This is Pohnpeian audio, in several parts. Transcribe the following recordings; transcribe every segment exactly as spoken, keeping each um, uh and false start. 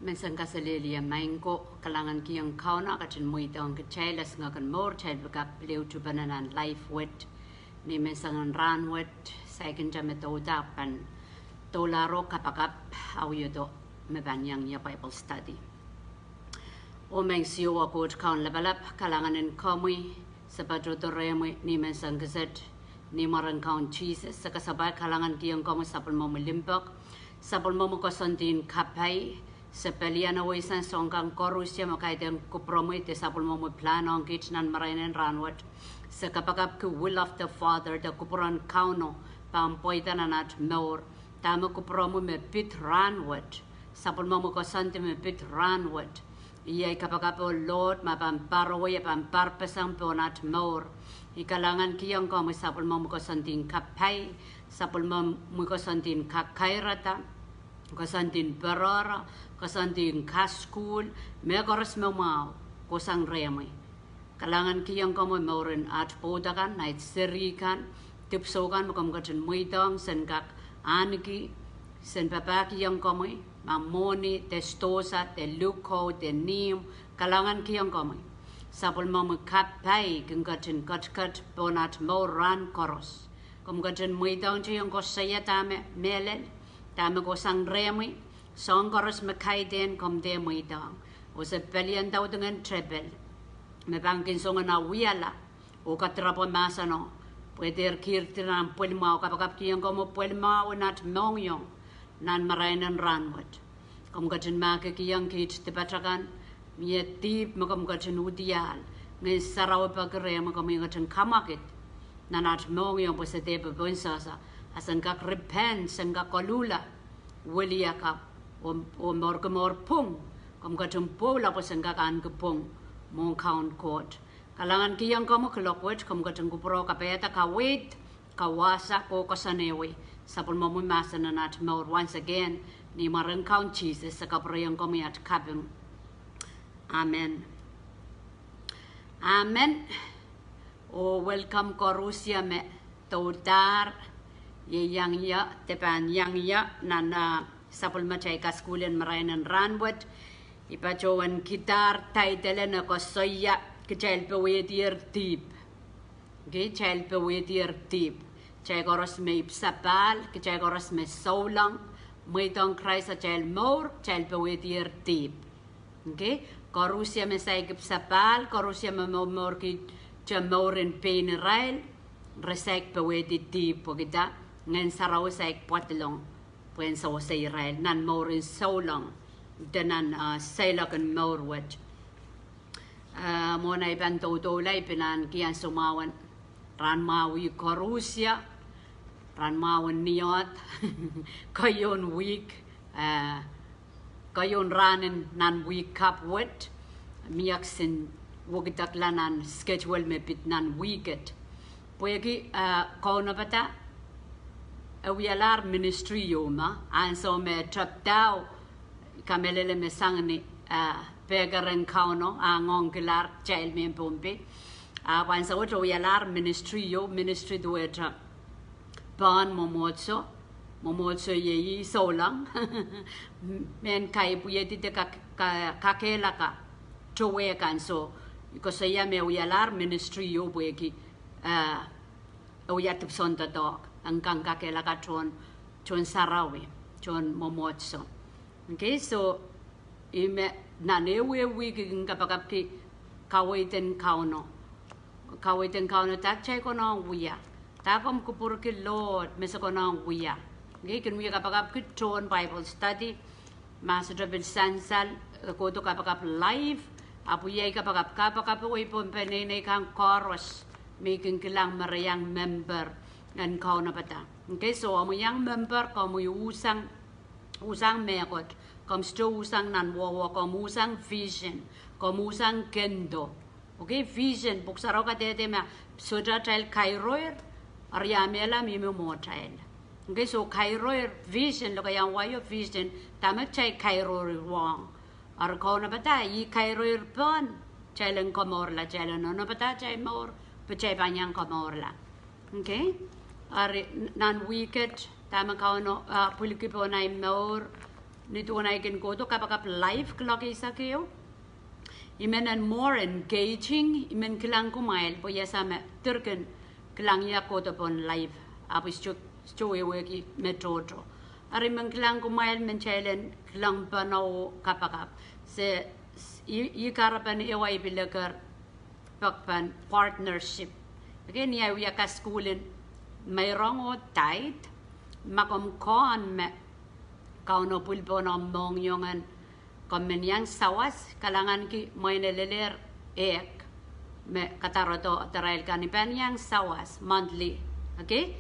Menseng kaselehlie maing ko, kalahngan kihong Kauno ketin mweidohng kitail esingek en mour, kitail pil kak pil ehu tuhpene nan live wet. Ni menseng en rahn wet, saikinte me douda pahn doulahro kapakap, awihdo me pahn iang ie Bible study. Oh maing Siohwa Koht Kaun lapalap, kalahngan en komwi, se patohdo rehmwi ni menseng kiset, ni mwaren Kaun Sises, se kasapahl kalahngan kihong komwi sapwellimomwi limpoak, sapwellimomwi koasoandi en kapai, se pelian oh weisang soang kan koaros me kaidehn kupwuromwi de sapwellimomwi pilahn ong kiht nan marain en rahn wet. Se kapakapki will of the Father, de kupwuren Kauno pahn pweida nan at mour. Dahme kupwuromwi me pid rahn wet, sapwellimomwi koasoandi me pid rahn wet, iei kapakap oh load me pahn pahrowei, pahn parpeseng pohn at mour. I kalahngan kihong komwi sapwellimomwi koasoandi en kapai, sapwellimomwi koasoandi en kakairada, koasoandi en porohro, koasoandi en kasukuhl, mehkoaros me mwahu, kohsang rehmwi. Kalahngan kihong komwi mouren at pwoudo kan, ait seri kan, dipwisou kan me komw ketin mweidohng sen kak ahneki, sen papahkihong komwi, ma mwohni, de sidohsa, de luhkou, de nihmw, kalahngan kihong komwi. Sapwellimomwi kapai kin ketin ketiket pohn at mour rahn koaros. Komw ketin mweidohng kitail ong koasoia dahme mehlel, dahme kohsang rehmwi, soahng koaros me kaidehn komw dehr mweidohng. Oh se pelianda udingen tepel me pahn kin song en wiahla oh kadirapwa mahseno, pwe dehr kihdi nan pwelimwahu. Kapakap kihong komwi pwelimwahu en at mohngiong nan marain en rahn wet. Komw ketin mahkikihong kiht dipatail kan, mie dihp me komw ketin udiahl, Ngehn Sarawi peki rehmw, komw ketin kamwakid nan at mohngiong pwe se dehr popohn sehse, a sen kak repent, sen kak koluhla wiliakapw, oh, oh mourki mour pwung, komw ketin pwoula pwe sen kak ahneki pwung mwohn Kaun Koht. Kalahngan kihong komwi kuloak wet, komw ketin kupwure kapaiada kaweid, kawasa, oh koasoanehwei sapwellimomwi mahsen nan at mour. Once again, ni mwaren Kaun Sises se kapwurehiong komwi at kaping. Amen. Amen. Oh welcome koaros me doudahr, ieiang ie, de pahn iang ie nan, ah, sapwellimatail kasukuhl en marain en rahn wet. I patohwan kidahr taidelen e koasoia, Kitail powehdier dihp. Okay, kitail powehdier dihp. Kitail koaros me ipwsapahl, kitail koaros me souleng, mweidohng Krais atail mour, kitail powehdier dihp. Okay, koaros me saik ipwsapahl, koaros me momourki te mour en pein irail, re saik powehdi dihp pwehki dah? Ngehn Sarawi saik pwadlong pwehn sewese irail nan mouren souleng, de nan, ah, seiloak en mour wet. Ah, mwohn ei pahn doudoula, I pil ahneki ansou mwahu en rahn mwahu koaros, rahn mwahu niohd, keieun wihk, ah, keieun rahn en nan wihk kapw wet, mie kisin wekidekla nan schedule me pid nan wihk et. Pwehki, ah, kaunopada e wialahr ministry ieu me ansou me tapdao, kamehlele me sang ni, ah, pekeren Kauno a ngoangkilahr kitail mehn Pohnpei. Ah, ahpw ansou wet e wialahr ministry ieu, ministry duwehte pahn mwomwohdiso, mwomwohdiso iei souleng, mehn kaipwihedi de kak-, ka-, kakehlaka towe kan. So I koasoia me e wialahr ministry ieu pwehki, ah, e wia dipwisoun doadoahk en kak kakehlaka tohn, tohn sarawi, tohn mwomwohdiso. Okay, so ih me nan ehu ehu wihk I kin kapakapki kaweid en Kauno. Kaweid en Kauno, dah kitail konehng wia? Dah komw kupwurki Lord me se konehng wia? Okay, I kin wia kapakapki tohn Bible study, ma sohte pil sansal, e kohdo kapakap live, ahpw iei kapakap, kapakap wei pohn peneinei kan koaros me I kin kilang me re iang member en kaunopada. Okay, so omwi iang member, komwi usang, usang mehkot, komw sohte usang nan wowo, komw usang vision, komw usang kendo. Okay, vision, Pwuhk Sarawi kadehde me sohte atail kairoir, eri a mehla mihmi mwohtail. Okay, so kairoir, vision, lokaiahn wai o vision, dahme kitail kairoir uhwong? Eri kaunopada, ih kairoir pohn kitail en komourla, kitail en onopada atail mour pwe kitail pahn iang komourla. Okay, eri nan wihk et dahme Kauno, ah, pwilikihdi pohn ei mour, Ni duwen ahi kin kohdo kapakap live kuloak eisek ehu, I men en more engaging, I men kilang kumwail, pwe I ese me dir kin kilang ie kohdo pohn live, ahpw I sohte, sohte wehwehki me tohto. Eri I men kilang kumwail, men kitail en kilangpene oh kapakap. Se, I, I kahrepen ehu ahi pil eker pekpen partnership. Okay, ni ahi wia kasukuhl en meirong oh tithe, ma komw kohn me Kauno pwil pohn omw mohngiong en komw men iang sawas, kalahnganki mwein e lelehr ehk me kadarodo darail kan I pahn iang sawas monthly. Okay?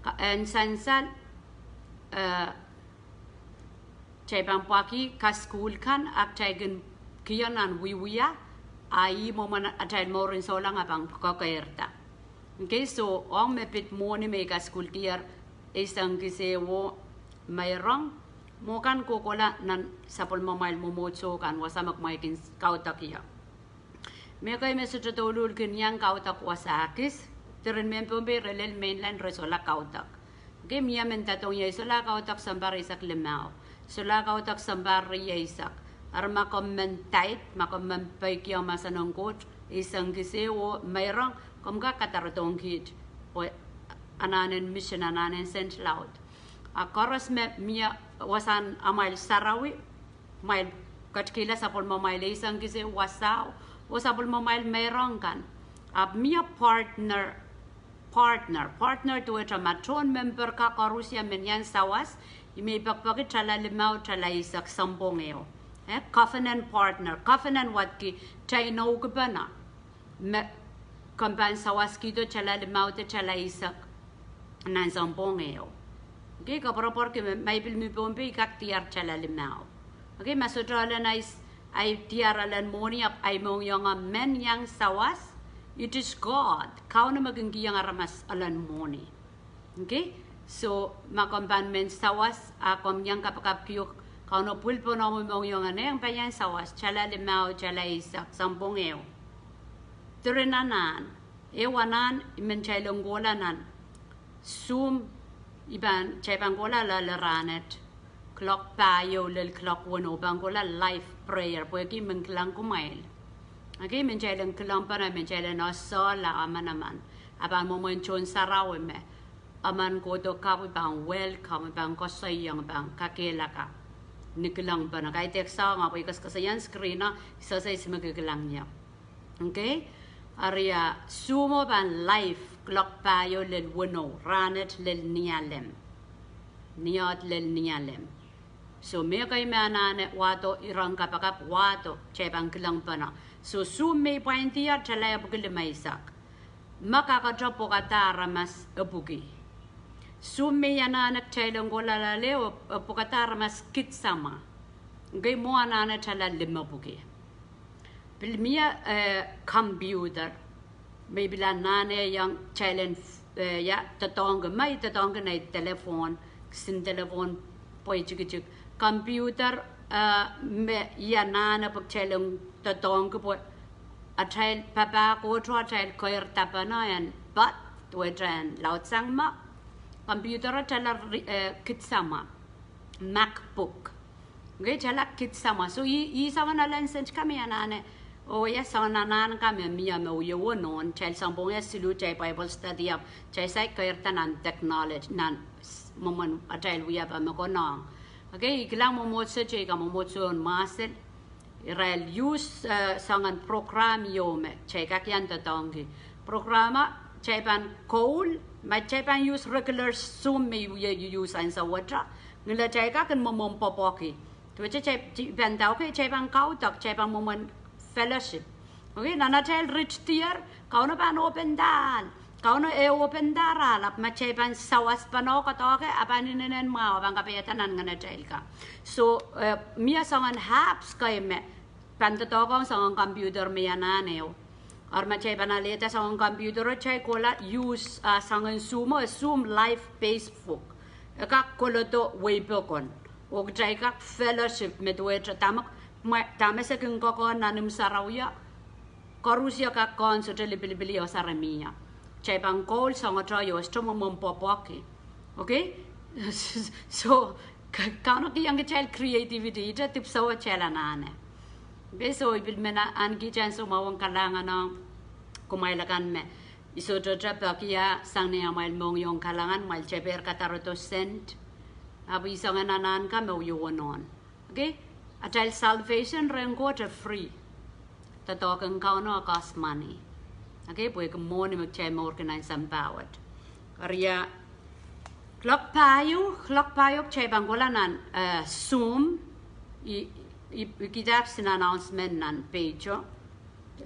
Ka-, en sansal, eh, kitail pahn pwakih kasukuhl kan, a kitail kin kihong nan wiewia, a ih mwomwen atail mouren souleng a pahn kekeirda. Okay, so ong me pid mwohni me I kasukuhldier eisek kis ehu oh meirong, mwo kan kohkohla nan sapwellimamwail mwomwohdiso kan, wasa me kumwail kin kaudok ie. Mehkei me sohte douluhl kin iang kaudok wasa kis, diren mehn Pohnpei re lel mainland re solahr kaudok. Okay, mie men doadoahngki ie, I solahr kaudok sounpar eisek limau, solahr kaudok sounpar rieisek. Eri ma komw men tithe, ma komw men peikiong mahsen en Koht eisek kis ehu oh meirong, komw kak kadarodohng kiht, pwe anahnen mission, anahnen sent laud. A koaros me mie wasahn amwail sarawi, kumwail ketikihla sapwellimamwail eisek kis ehu wasao, oh sapwellimamwail meirong kan. Ahpw mie partner, partner, partner duwehte ma tohn memper kan koaros men iang sawas, I men pekipeki tala limau, tala eisek, sounpwong ehu. Eh, covenant partner, covenant wadki, kitail inoukipene me komw pahn sawaskihdo tala limau de tala eisek nan sounpwong ehu. Okay, koapworopworki me, ma I pil mi Pohnpei I kak diar tala limau. Okay, ma sohte elen ahi, ahi diar elen mwohni ahpw ahi mohngiong men iang sawas, it is God. Kauno me kin kihong aramas elen mwohni. Okay, so ma komw pahn men sawas a komw iang kapakapkihong Kauno pwil pohn omw mohngiong en, eh, I pahn iang sawas tala limau, tala eisek, sounpwong ehu. Diren anahn, ehu anahn I men kitail en kohla nan Zoom, I pahn, kitail pahn kohla loale rahnwet kuloak pahieu lel kuloak weneu, pahn kohla live prayer pwehki I men kilang kumwail. Okay, I men kitail en kilangpene, I men kitail en esehla manaman, a pahn mwomwen tohn sarawi me emen kohdo kapw I pahn welcome, I pahn koasoiong, I pahn kakehlaka ni kilangpene. Kaidehk soahng ahpw I koasoakoasoiong screen o, I sehse ihs me kin kilang ie. Okay, eri a Zoom o pahn live kuloak pahieu lel weneu, rahnwet lel Nialem, Niohd lel Nialem. So mehkei me anahne wahdo iren kapakap, wahdo, kitail pahn kilangpene. So Zoom me I pwaindier tala epwiki limeisek. Me kakete pwukada aramas epwiki. Zoom me I anahne kitail en kohla loale, e pwukada aramas kid samwa. Okay, mwo anahne tala limepwiki. Pil mie, eh, computer me I pil anahne iang kitail en, eh, ia, doadoahngki, ma I doadoahngki nei telephone, kisin telephone pweitiktik. Computer, eh, me I anahne pwe kitail en doadoahngki pwe atail papah kohdo atail keirda pene en, but, duwehte en laudsang me, computer o tala, eh, kid samwa, MacBook. Okay, tala kid samwa. So ih, ih soangen elen sent kan me I anahne, oh ia, soangen anahn kan me mie me wie wonohn, kitail sounpwong ia siluh kitail Bible study ahpw kitail saik keirda nan technology, nan s-, mwomwen atail wiepe me konehng. Okay, I kilang mwomwohdiso teikan, mwomwohdiso en Mwahsel, irail use, eh, soangen program ieu me kitail kak iang doadoahngki. Program o kitail pahn koul, ma kitail pahn use regular Zoom me I wie use ansou wet o, ngilen kitail kak kin mwomwen pwopwoki. Duwehte kitail, I pahn nda, okay, kitail pahn kaudok, kitail pahn mwomwen fellowship. Okay, nan atail ritdier, Kauno pahn open-da ahl. Kauno e open-da ahl, ahpw ma kitail pahn sawaspene oh doadoahke, a pahn inenen mwahu, a pahn kapaiada nan ngenatail kan. So, eh, mie soangen apps kei me pahn doadoahkohng soangen computer me I anahne o. Eri ma kitail pahn alehda soangen computer o kitail kohla use, ah, soangen Zoom o, Zoom Live Facebook. E kak kohdo wei pokon. Oh kitail kak fellowship me duwehte dahme, mwe, dahme se kin kokohn nan imw sarawi o, koaros o kak kohn sohte lipilipil o sarawi mie. Kitail pahn koul soangen tohto o sohte mwomwen pwopwoki. Okay? So, K-, Kauno kihong kitail creativity, ihte dipwisou atail anahne. Okay, so I pil men ahneki kitail soumwahu ong kalahngan ong kumwail akan me I sohte pekia sang ni amwail mohngiong kalahngan, amwail tepehr kadarodo sent. Ahpw I soangen anahn ka me wiewia nohn. Okay? Atail salvation rehn Koht e free. Doadoahk en Kauno e cost money. Okay? Pwehki mwohni me kitail mourki nan sampah wet. Eri kuloak pahieu, kuloak pahieu kitail pahn kohla nan, eh, Zoom. I, i, I kihda ahpw sin announcement nan page o.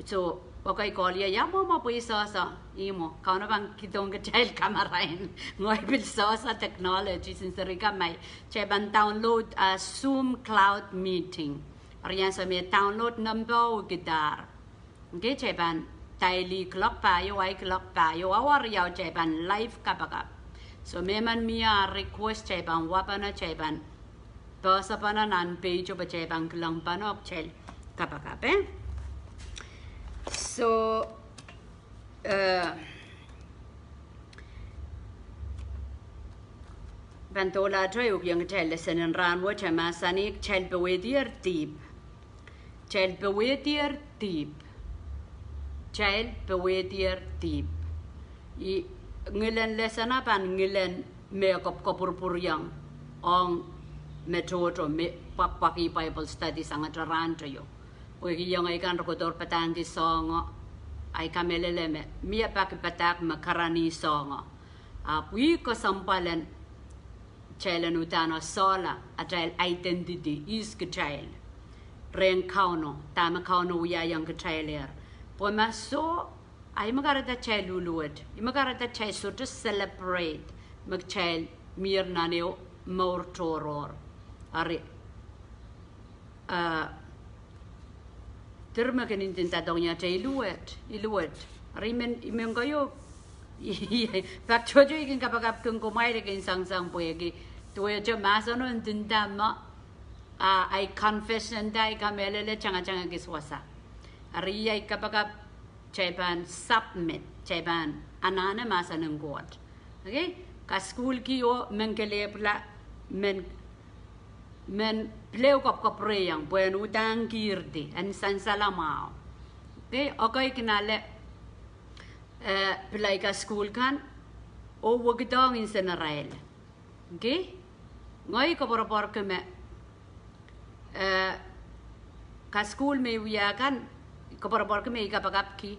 So, okay, call ia, ia mwomwe pwe I sohso, ihmwo, Kauno pahn kidohng kitail kamarain. Ngehi pil sohso technology, since eri ka mai, kitail pahn download, uh, Zoom Cloud Meeting. Eri ansou me download number o kidahr. Okay, kitail pahn daili kuloak pahieu, ahi kuloak pahieu, awa riau kitail pahn live kapakap. So, mehmen mie request kitail pahn wahpene, kitail pahn poasepene nan page o pwe kitail pahn kilang pahn oh kitail kapakap, eh? So, eh, pahn dohlahte uhk iong kitail lesen en rahnwet, e mahsanih kitail powehdier dihp. Kitail powehdier dihp. Kitail powehdier dihp. I, ngilen lesen a pahn ngilen me kopwkopwurpwuriong ong me tohto me pwakpwaki Bible study sangete rahnteio. Pwehki iang ei kan re kohdohr padahngki soahngo, I kamehlele me mie pak padahk me karanih soahngo. Ahpw ih kesempwal en kitail en uhdahn solahr atail identity, ihs kitail rehn Kauno, dahme Kauno wiahiong kitailehr. Pwe ma soh, a ih me kahrehda kitail luhluhwet, ih me kahrehda kitail sohte celebrate me kitail mier nan ehu mour tohrohr. Eri, uh, dir me kin ndinda dohng ia te I luhwet, I luhwet. Eri I men, I men koahiek, pak tohto I kin kapakapki kumwail, I kin sangsang pwehki duwehte mahseno ndinda me, ah, ahi confession da, I kamehlele tangatang kis wasa. Eri ahi kapakap, kitail pahn submit, kitail pahn anahne mahsen en Koht. Okay? Kasukuhlki oh men kelehpwla, men, men pil ehu kopwkopwurehiong pwehn uhdahn kihdi, en sansal mwahu. Okay? Okay, kin ale, eh, pil ahi kasukuhl kan oh wekidong nsenarail. Okay? Ngehi koapworopworki me, eh, kasukuhl me I wia kan, koapworopworki me I kapakapki,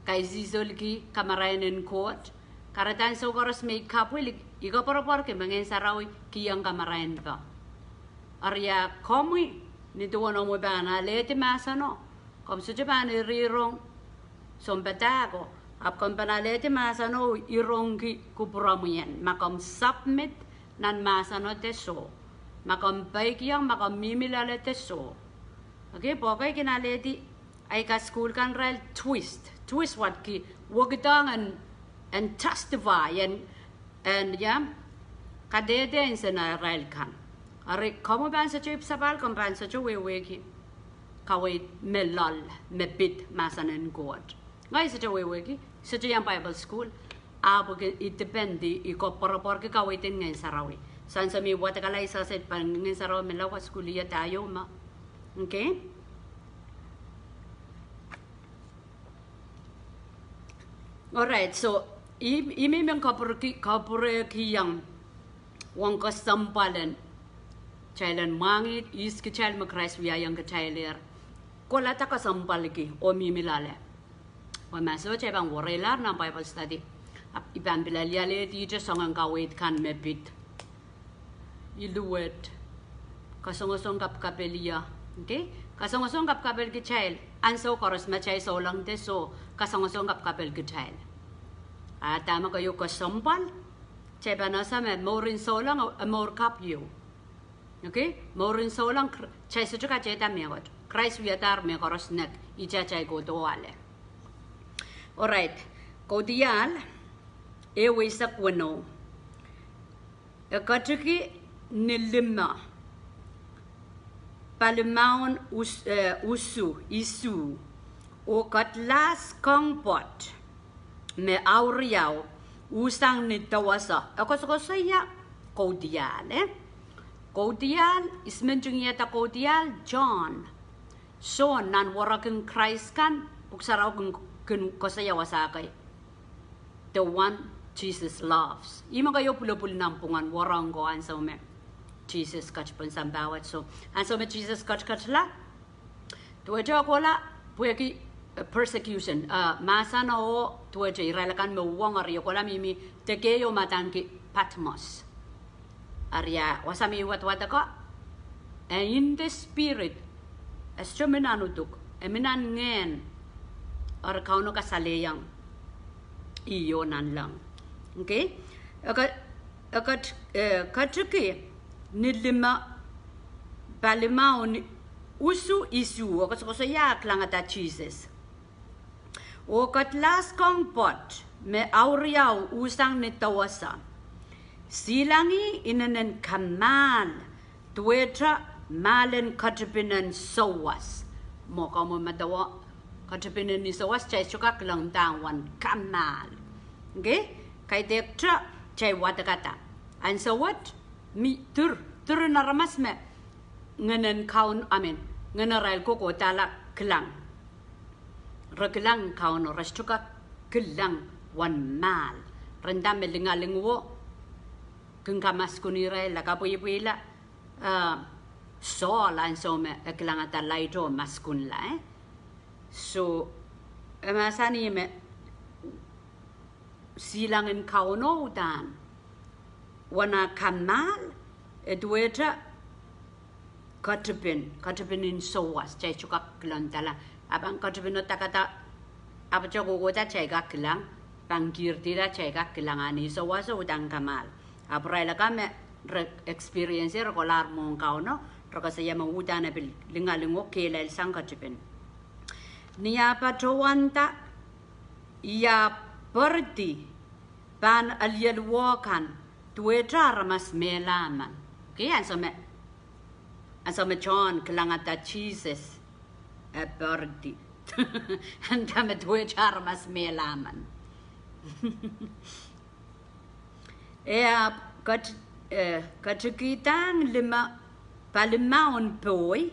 kaisisolki kamarain en Koht. Kahrehda ansou koaros me I kapwil, I koapworopworki me Ngehn Sarawi kihong kamarainpo. Eri a komwi, ni duwen omwi pahn alehdi mahseno, komw sohte pahn irihrong sounpadahko, ahpw komw pahn alehdi mahseno irongki kupwuromwi en, ma komw submit nan mahseno de soh, ma komw peikiong, ma komw mihmi loale de soh. Okay, pwe okay, kin alehdi ahi kasukuhl kan irail twist, twist wadki, wekidong en, en testify, en, en ia, kadehde nsenarail kan. Eri komwi pahn sohte ipwsapahl, komw pahn sohte wehwehki kaweid me loal, me pid mahsen en Koht. Ngehi sohte wehwehki, sohte iang Bible school, ahpw I depend, I koapworopworki kaweid en Ngehn Sarawi. Sansal me I wadek, I sehse pahn Ngehn Sarawi me lao kasukuhl ia da ieu ma. Okay? Alright, so, I, I men men kapwurehki, kapwurehki iang wong kesempwal en kitail en mwahngih ihs kitail me Krais wiahiong kitailehr. Kolahda kesempwalki oh mihmi loale. Pwe ma soh kitail pahn wereilahr nan Bible study, ahpw I pahn pil alialehdi ihte soangen kaweid kan me pid. I luhwet. Kasongosong kapwkapwel ia. Okay? Kasongosong kapwkapwel kitail. Ansou koaros ma kitail souleng de soh, kasongosong kapwkapwel kitail. A dahme keieu kesempwal, kitail pahn ese me mour en souleng e mour kapw ieu. Okay? Mour en souleng, Kr-, kitail sohte katehda mehkot. Krais wiadahr mehkoaros nek, ihte atail kohdo ale. Alright. Kaudiahl, ehu eisek weneu. E ketiki ni lime palimaun us-, eh, usu, isuh, oh kedlahs keng pwoat me au riau, usang ni dewese. E koasokoasoia kaudiahl, eh? Kaudiahl, I men ntingihada kaudiahl John, soh, nan werek en Krais kan, Pwuhk Sarawi kin, kin koasoia wasa kei, the one Jesus loves. Ih me keieu pwulopwul nanpwungen werek ko, ansou me Sises ketido pohn sampah wet. So ansou me Sises ketiketla, duwehte kohla pwehki, eh, persecution, eh, mahseno, duwehte irail akan me uhwong, eri e kohla mihmi deke oh me adaneki Patmos. Eri ah, wasa me I wadwadek, eh, in the spirit, e sohte mi nan uduk, e mi nan ngehn, eri Kauno kasalehiong ih oh nanleng. Okay? E ke, e ket-, eh, ketiki ni lime, palimau ni usu isuh, e koasokoasoia kilangada Sises. Oh kedlahs kong pwoat me auriau uhsang ni dewese, silangih inenen kamahl, duwehte mahlen ketipin en souwas. Mwo komw medewe, ketipin en souwas, kitail sohte kak kilang dahme wen kamahl. Okay? Kaidehkte kitail wadekada, ansou wet, mi dir, diren aramas me Ngehnen Kaun-, I mean, Ngehn en irail kohkohdahla kilang. Re kilang Kauno, re sohte kak kilang wen mahl. Re nda me lingalinguwo kin kamasukun irail, kapwihpwihla, eh, Sohl ansou me e kilangada laid oh masukunla, eh. So, e mahsanih me silangen Kauno uhdahn wen ah kamahl, e duwehte ketipin, ketipin en souwas, kitail sohte kak kilangdahla. A pahn ketipin o dakada, ahpwete kohkohda kitail kak kilang, pahn kirdihla kitail kak kilang, a ni souwaso uhdahn kamahl. Ahpw irail akan me re experience, re kolahr mwohn Kauno, re koasoia me uhdahn e pil lingalinguwo kehlail sang ketipin. Ni ah patohwanda, I ah poaridi pahn alieluwo kan duwehte aramas mehla men. Okay, ansou me, ansou me Sohn kilangada Sises, e poaridi. E nda me duwehte aramas mehla men. E ahpw ket-, eh, ketikihda lime, palimaun pohi,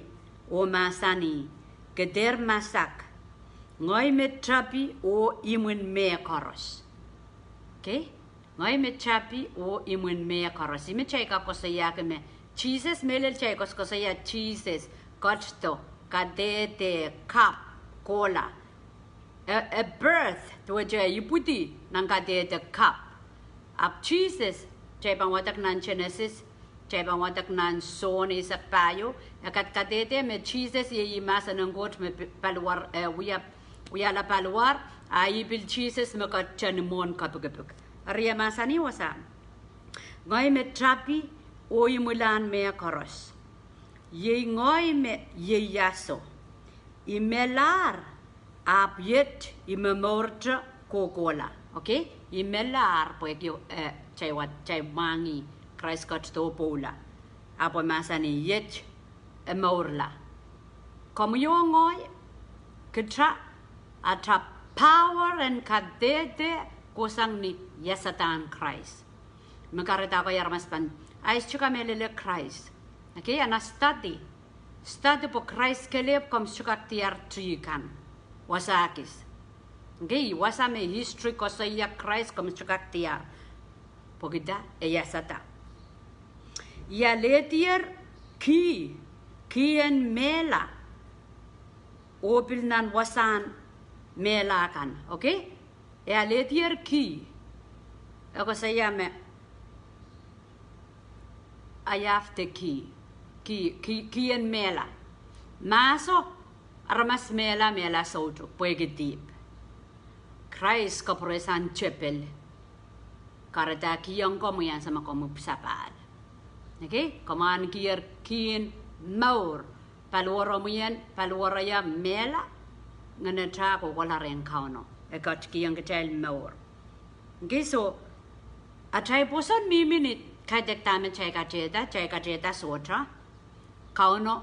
oh mahsanih, Ke dehr masak, ngehi me tapi oh imwin mehkoaros. Okay? Ngehi me tapi oh imwin mehkoaros. Ih me kitail kak koasoiahki me Sises, mehlel kitail koasokoasoia Sises, ketido, kadehde, kapw, kohla. E, e birth, duwehte e ipwidi nan kadehde kapw. Ahpw Sises, kitail pahn wadek nan Genesis, kitail pahn wadek nan Sohn eisek pahieu, e kadkadehde me Sises iei ih mahsen en Koht me pi-, paliwar, eh, wia, wiahla paliwar, a ih pil Sises me ketido ni mwohn kepikipik. Eri e mahsanih wasa, Ngehi me tapi oh imwilahn mehkoaros. Iei ngehi me ieiaso. I melahr, ahpw iet I momourte kohkohla. Okay? I melahr pwehki, eh, kitail wa-, kitail mwahngih Krais ketido pwoula. Ahpw e mahsanih iet e mourla. Komwi oh ngehi, kita, ata power en kadehde kohsang ni iasadahn Krais. Me kahrehda koahiek aramas pahn, a I sohte kamehlele Krais. Okay, a na study. Study pwe Krais kelehpw komw sohte kak diar tih kan. Wasa kis. Okay, wasa me history koasoia Krais komw sohte kak diar. Pwehki dah? E iasada. I alehdier kih, kih en mehla. Oh pil nan wasahn mehla kan. Okay? E alehdier kih. E koasoia me I have the key. Kih, kih, kih en mehla. Mahso, aramas mehla, mehla soutuk, pwehki dihp. Krais kapwuresang tepel. Kahrehda kihong komwi ansou me komw ipwsapahl. Okay? Komw ahnekier kih en mour. Paliwaromwi en, paliwaroia mehla, ngenetail kohkohla rehn Kauno. E ketikihong kitail mour. Okay, so, atail pwoson mihmi ni kaidehk dahme kitail katehda, kitail katehda sohte. Kauno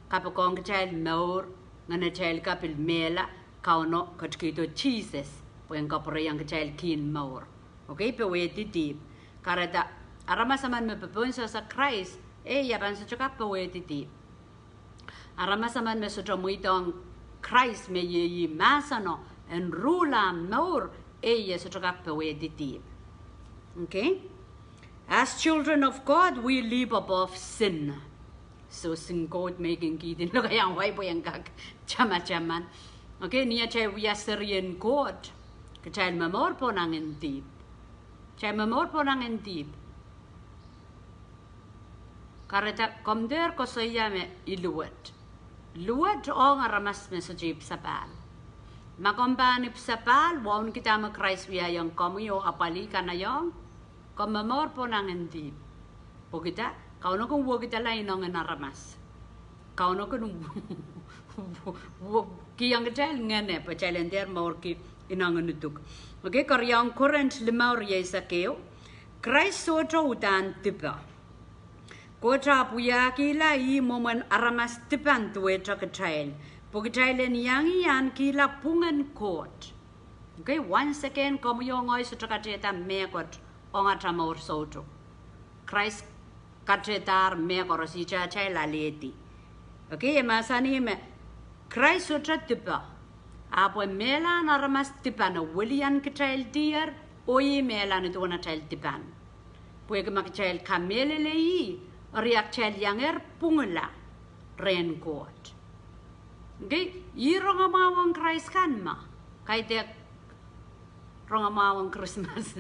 kapoakohng kitail mour, ngenetail ka pil mehla, Kauno ketikihdo Sises pwehn kapwurehiong kitail kih en mour. Okay, powehdi dihp. Kahrehda aramas emen me popohn sehse Krais, Ei, e pahn sohte kak powehdi dihp. Aramas emen me sohte mweidohng Krais me iei ih mahseno en rule ah mour, ei, e sohte kak powehdi dihp. Okay? As children of God, we live above sin. So sin code me kin kihdi lokaiahn wai pwe en kak tamataman. Okay, ni atail wia serien Koht, kitail momour pwongen dihp. Kitail momour pwongen dihp. Kahrehda komw dehr koasoia me I luwet. Luwet ong aramas me sohte ipwsapahl. Ma komw pahn ipwsapahl, wauneki dahme Krais wiahiong komwi oh apwalih kanahiong, komw momour pwongen dihp. Pwehki dah? Kauno kin wekidala inengen aramas. Kauno kin kihong kitail ngehne pwe kitail en dehr mourki inengen uduk. Okay, keriaun Korint limau, rieisek ehu. Krais sohte uhdahn dipe. Koht ahpw wiahkihla ih mwomwen aramas dipan duwehte kitail, pwe kitail en iang ih ahnekihla pwungen Koht. Okay, once again, komwi oh ngehi sohte katehda mehkot ong atail mour soutuk. Krais katehdahr mehkoaros, ihte atail alehdi. Okay, e mahsanih me Krais sohte dipe. Ahpw e mehlahn aramas dipan, e welian kitail dier, oh ih mehlahn duwen atail dipan. Pwehki ma kitail kamehlele ih, eri a kitail iangehr pwungla rehn Koht. Okay, ih rongamwahu en Krais kan ma kaidehk rongamwahu en Krismas,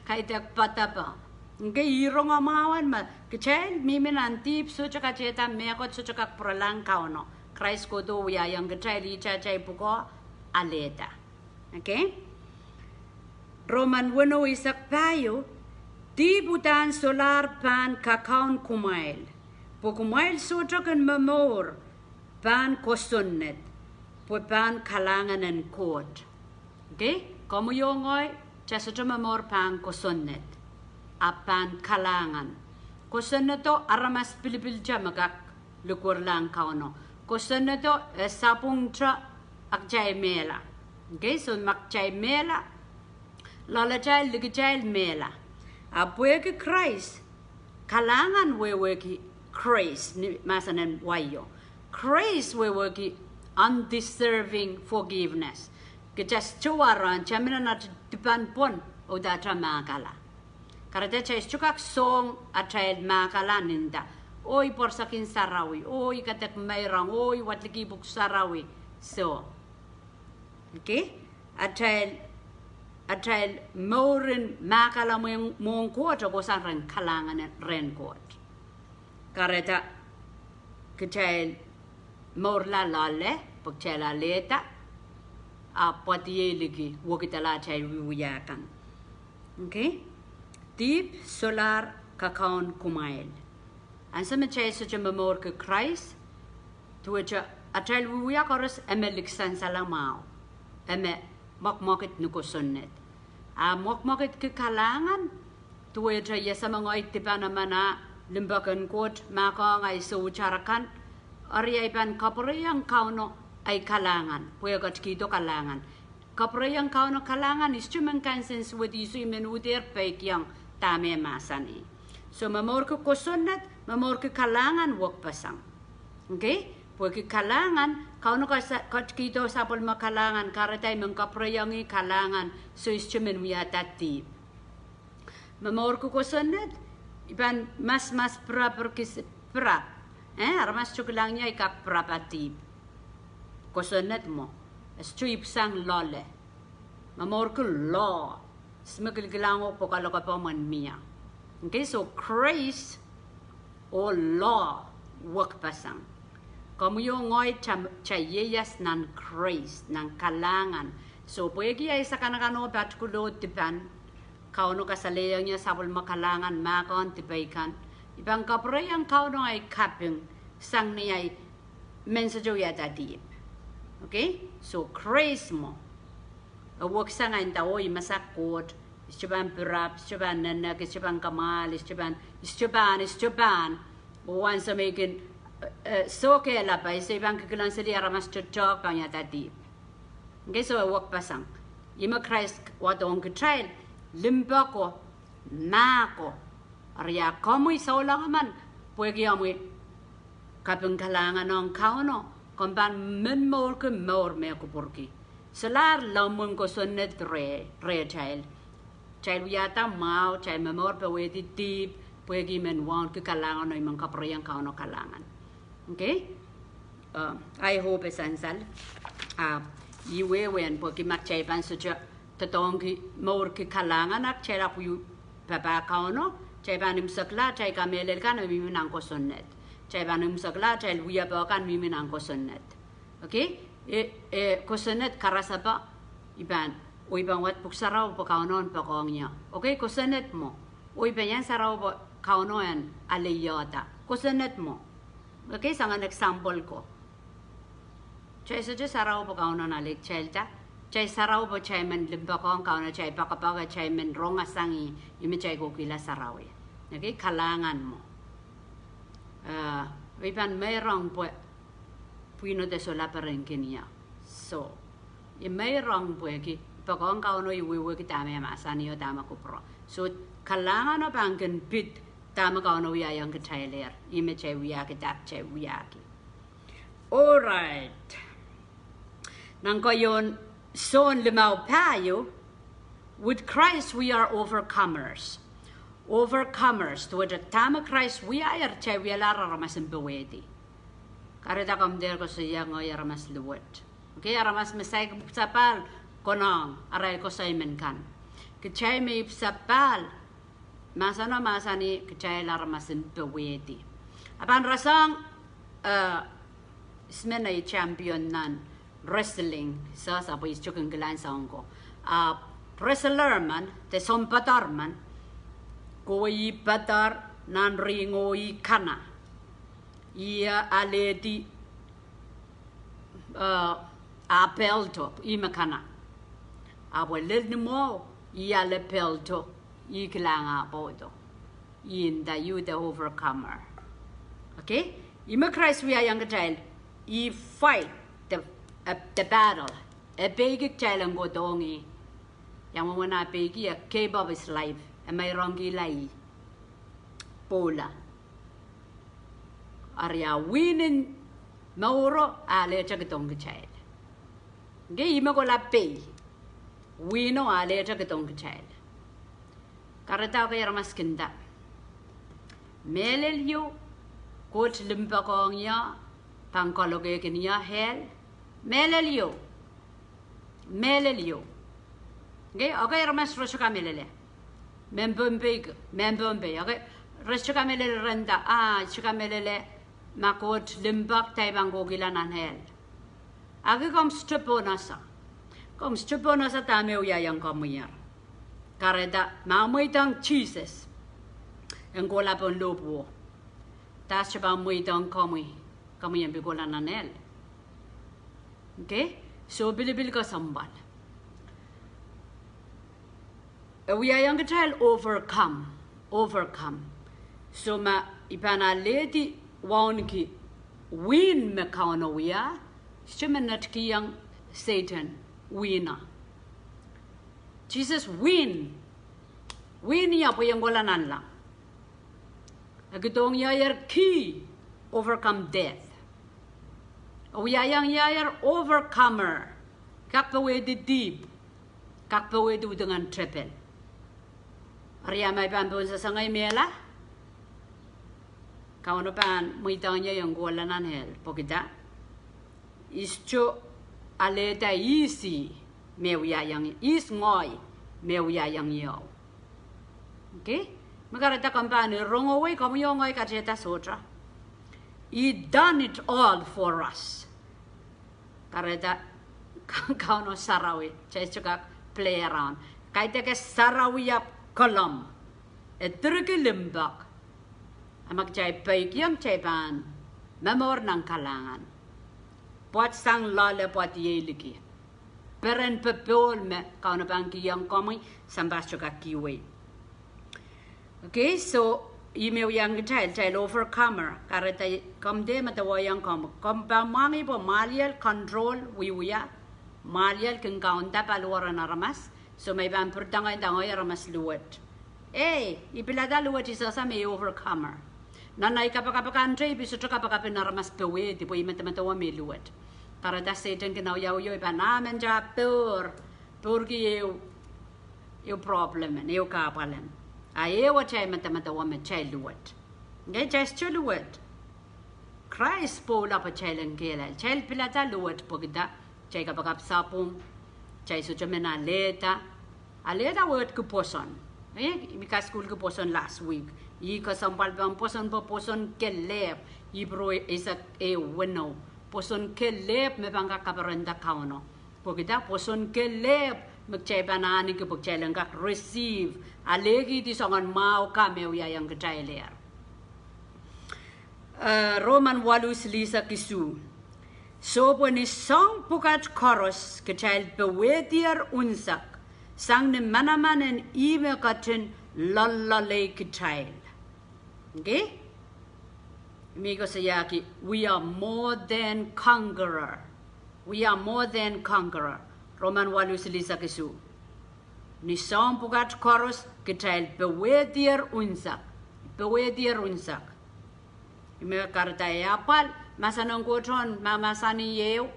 kaidehk padahpa. Okay, ih rongamwahu en ma kitail mihmi nan dihp sohte katehda mehkot, sohte kak pwuralahng Kauno. Krais kohdo wiahiong kitail, ihte atail pwukoa alehda. Okay? Roman weneu, eisek pahieu. Dihp uhdahn solahr pahn kakaun kumwail, pwe kumwail sohte kin momour pahn kosonned, pwe pahn kalahngan en Koht. Okay? Komwi oh ngehi, kitail sohte momour pahn kosonned, ahpw pahn kalahngan. Kosonnedo aramas pilipilte me kak likwerlahng Kauno. Kosonnedo e sapwungte, a kitail mehla. Okay, so ma kitail mehla, loalatail, likitail mehla. Ahpw pwehki Krais, kalahngan wehwehki grace ni mahsen en wai o. Grace wehwehki undeserving forgiveness. Kitail sohte warohng, kitail mih nan atail dipan pwon, oh uhdahn mahkala. Kahrehda kitail sohte kak song atail mahkala ni nda, oh I pwarodohng sarawi, oh I kadek meirong, oh I wadekihla pwuhk sarawi. So, okay, atail, atail mouren mahkala mwohn, mwohn Koht e kohsang rehn kalahngan rehn Koht. Kahrehda kitail mourla loale, pwe kitail alehda, ahpw pwadiei liki wekidala atail wiewia kan. Okay? Dihp solahr kakaun kumwail. Ansou me kitail sohte momourki Krais, duwehte atail wiewia koaros e me likisansal mwahu, e me mwekmwekid ni kosonned. A mwekmwekidki kalahngan, duwehte I ese me ngehi dipan emen a limpoak en Koht mahkohng ahi soutar akan, eri I pahn kapwureiong Kauno ahi kalahngan, pwe e ketikihdo kalahngan. Kapwureiong Kauno kalahngan, I sohte men kansensuwed, I soh, I men uhdehr peikiong dahme e mahsanih. So momourki kosonned, momourki kalahngan wekpeseng. Okay? Pwehki kalahngan, Kauno kas-, ketikihdo sapwellime kalahngan, kahrehda I men kapwureiong ih kalahngan, so I sohte men wiahda dihp. Momourki kosonned, I pahn mas, mas pirap, kis-, pirap. Eh, aramas sohte kilang ie I kak pirap ah dihp. Kosonned mwo, e sohte ipwisang loale. Momourki law, se me kilkilang oh pwukoa lokopamwen mie. Okay, so grace oh law wekpeseng. Komwi oh ngehi kitail, kitail ieias nan grace, nan kalahngan. So pwehki ahi sakanakan oh patkulo dipan, Kauno kasalehiong ie sapwellime kalahngan mahkohng dipei kan. I pahn kapwureiong Kauno ahi kaping sang ni ahi men sohte wiahda dihp. Okay? So grace mwo. E weksang ahi nda, oh I masak Koht, I sohte pahn pirap, I sohte pahn nenek, I sohte pahn kamwahl, I sohte pahn, I sohte pahn, I sohte pahn. Oh ansou me I kin, eh, eh, sohkehlap, I soh, I pahn kikilenseli aramas toatoak pahn wiahda dihp. Okay, so e wekpeseng. Ih me Krais wadohng kitail, limpoako, mahko. Eri a komwi souleng emen, Pwehki omwi kaping kalahngan ong Kauno, komw pahn men mourki mour me kupwurki. Solahr lemmwin kosonned reh, rehtail. Kitail wiahda mwahu, kitail momour powehdi dihp, pwehki men wauneki kalahngan oh I men kapwureiong Kauno kalahngan. Okay? Uh, I hope e sansal. Ah, I wehwehn pwehki ma kitail pahn sohte doadoahngki mourki kalahngan, a kitail ahpw wie papah Kauno, kitail pahn imwisekla atail kamehlel kan me mihmi nan kosonned. Kitail pahn imwisekla atail wiepe kan me mihmi nan kosonned. Okay? E, e, kosonned karasepe, I pahn, oh I pahn wad Pwuhk Sarawi pwe Kauno en poakohng ie. Okay, kosonned mwo. Oh I pahn iang sarawi pwe Kauno en aleiehda. Kosonned mwo. Okay, soangen example ko. Kitail sohte sarawi pwe Kauno en alehkitailda. Kitail sarawi pwe kitail men limpoakohng Kauno, kitail poakepoake, kitail men rong sang ih, ih me kitail kohkihla sarawi. Okay, kalahngan mwo. Ah, I pahn meirong pwe pwihno de solahr perenkin ie. So, I meirong pwehki poakohng Kauno, I wehwehki dahme e mahsanih oh dahme kupwure. So, kalahngan o pahn kin pid dahme Kauno wiahiong kitailehr, ih me kitail wiahki, dahme kitail wiahki. All right. Nan keieun Sohn limau pahieu, with Christ we are overcomers. Overcomers, duwehte dahme Krais wiahier, kitail wialahr aramas en powehdi. Kahrehda komw dehr koasoia ngehi aramas luwet. Okay, aramas me saik pwuhk sapahl konehng arail koasoi men kan. Kitail me ipwsapahl, mahseno mahsanih kitail aramas en powehdi. A pahn rasehng, eh, ihs me nei champion nan wrestling, sehse pwe I sohte kin kilang soang ko. Ah, wrestler men, de sounpadahr men, kowe ih padahr nan ring oh ih kana. Ih alehdi, eh, ah pelto, ih me kana. Ahpw lel ni mwo, ih ale pelto, ih kilang ah pwoudo. Ih nda, you the overcomer. Okay? Ih me Krais wiahiong kitail, ih fight the, uh, the battle. E peiki kitail en kohdohng ih. Iang mwomwen ah peiki, e gave up his life. E meirongkihla ih. Pwoula. Eri ah wihn en mouro alehte kihdohng kitail. Okay, ih me kohla pei. Wihno alehte kihdohng kitail. Kahrehda, okay, aramas kin nda, mehlel ieu, Koht limpoakohng ie, pahn kalokehkin ie hell. Mehlel ieu. Mehlel ieu. Okay, okay, aramas re sohte kamehlele. Mehn Pohnpei, mehn Pohnpei, okay, re sohte kamehlele, re nda, ah, sohte kamehlele, ma Koht limpoak, kitail pahn kohkihla nan hell. Aki, komw sohte pohnese. Komw sohte pohnese dahme wiahiong komwi. Kahrehda, ma mweidohng Sises en kohla pohn lohpwuo, dah sohte pahn mweidohng komwi, komwi en pil kohla nan hell. Okay? So pilipil kesempwal. E wiahiong kitail overcome, overcome. So ma I pahn alehdi wauneki wihn me Kauno wia, I sohte men netikihong Sehdan wihno. Sises wihn, wihn ie pwe I en kohla nanleng. E kihdohng iehier key, overcome death. E wiahiong iehier overcomer, kak powehdi dihp, kak powehdi udingen tepel. Eri ma I pahn pohnsasang ei mehla, Kauno pahn mweidohng ie en kohla nan hell, pwehki dah? I sohte alehda ihs ih me wiahiong, ihs ngehi me wiahiong ie. Okay? Me kahrehda komw pahn rongowei, komwi oh ngehi katehda sohte. He done it all for us. Kahrehda Kauno sarawi, kitail sohte kak play around. Kaidehk e sarawi ahpw kolumn. E direki limpoak. A ma kitail peikiong, kitail pahn momour nan kalahngan. Pwoat sang loale, pwoat iei liki. Peren popohl me Kauno pahn kihong komwi, sampah sohte kak kihwei. Okay, so ih me wiahiong kitail, kitail overcomer. Kahrehda komw dehr medewehiong komw, komw pahn mwahngih pwe mwahliel control wiewia, mwahliel kin kaunda paliwar en aramas. So ma I pahn pirida ngehi, nda ngehi aramas luwet. Ei, I pilada luwet, I sehse me I overcomer. Nan ei kapakap kan teip I sohte kapakapin aramas powehdi pwe I medemedewe me I luwet. Kahrehda Sehdan kin wiawi oh I pahn ah men ta pour, pourki ehu, ehu problem, ehu kahpwal. A ehu atail medemedewe me kitail luwet. Ngehi kitail sohte luwet. Krais pwoula pwe kitail en kehlail. Kitail pilada luwet pwehki dah? Kitail kapakap sapwung. Kitail sohte men alehda. Alehda wehwehki pwoson. Eh, I kasukuhlki pwoson last week. Ih kesempwalpen pwoson pwe pwoson kelehpw. Ipru eisek ehu weneu. Pwoson kelehpw me pahn kak kaperenda Kauno. Pwehki dah? Pwoson kelehpw me kitail pahn ahneki pwe kitail en kak receive. Alehkihdi soangen mwahu kan me wiahiong kitailehr. Eh, Roman waluh silihsek isuh. Soh, pwe ni soahng pwukat koaros kitail powehdier unsek, sang ni manaman en ih me ketin loalloalei kitail. Okay? Me koasoiahki, we are more than conqueror. We are more than conqueror. Roman waluh silihsek isuh. Ni soahng pwukat koaros kitail powehdier unsek. Powehdier unsek. Ih me kahrehda e apwal, mahsen en Koht mahmahsanih ehu,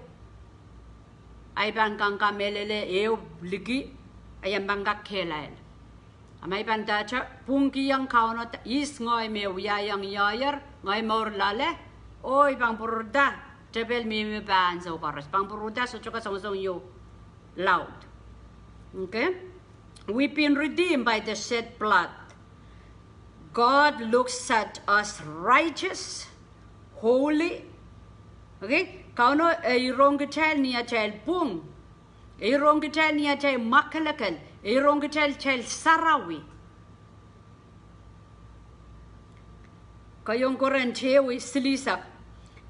ahi pahn kak kamehlele ehu liki, ahi pahn kak kehlail. A ma I pahn dahte pwungkihong Kauno, ihs ngehi me wiahiong ioier, ngehi mour loale, oh I pahn pwurda tepel mihmi pahn ansou koaros, pahn pwurda sohte kasongosong ieu laud. Okay? We've been redeemed by the shed blood. God looks at us righteous, holy. Okay? Kauno e irohng kitail ni atail pwung. E irohng kitail ni atail mwakelekel. E irohng kitail, kitail sarawi. Keieun Korint ehu silihsek.